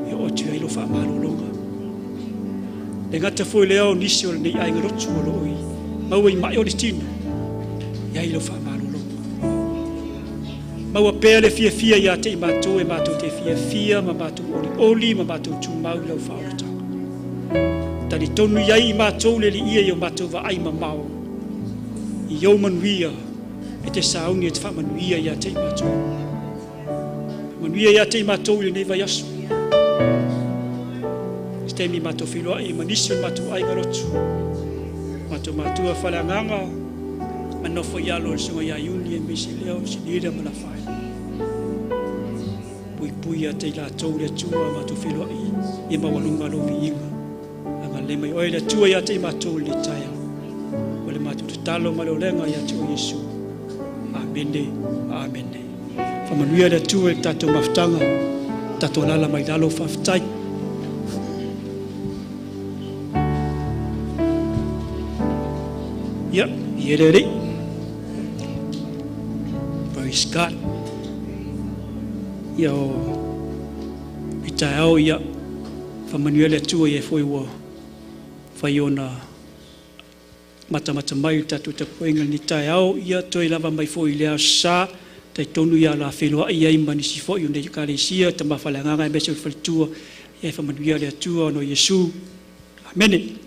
E oo atu i ai lo faamalologa. Le gata foi lea o nisi o lenei aiga lotu o lo o i maua i mai o le tino, i ai lo faamalologa. Maua pea le fiafia ia te i matou e matou te fiafia ma matou olioli ma matou tumau i lau faaolataga. Talitonu i ai i matou le Alii ia i o matou vaai mamao, i ou manuia e te sauni e te faamanuia ia te i matou. Manuia ia te i matou i lenei vaiaso. Se taimi matou feiloai ma nisi o le matou aiga lotu. Matou matua faleagaga, ma nofo i alo o le susuga ia Iuni e meise lea o Sinila ma Lafaele. Puipui ia te i latou le Atua matou feiloai ia maualuga lou viiga. Agalelei mai oe le Atua ia te i matou i lenei taeao. O le matou tatalo ma le olega ia te oe Iesu. Amene, amene. Faamanuia le Atua i le tatou mafutaga, tatou alaala mai lalo, faafetai. Ia, i le Alii. Praise God. Ia o i taeao ia faamanuia le Atua ia foi ua fai ona matamata mai i le tatou tapuaiga i lenei taeao, ia toe lava mai foi i le aso Sa, talitonu ia la feiloai ai ma nisi foi o nei ekalesia, tama faaleagaga aemaise o le faletua, ia e faamanuia le Atua ona o Iesu. Amene.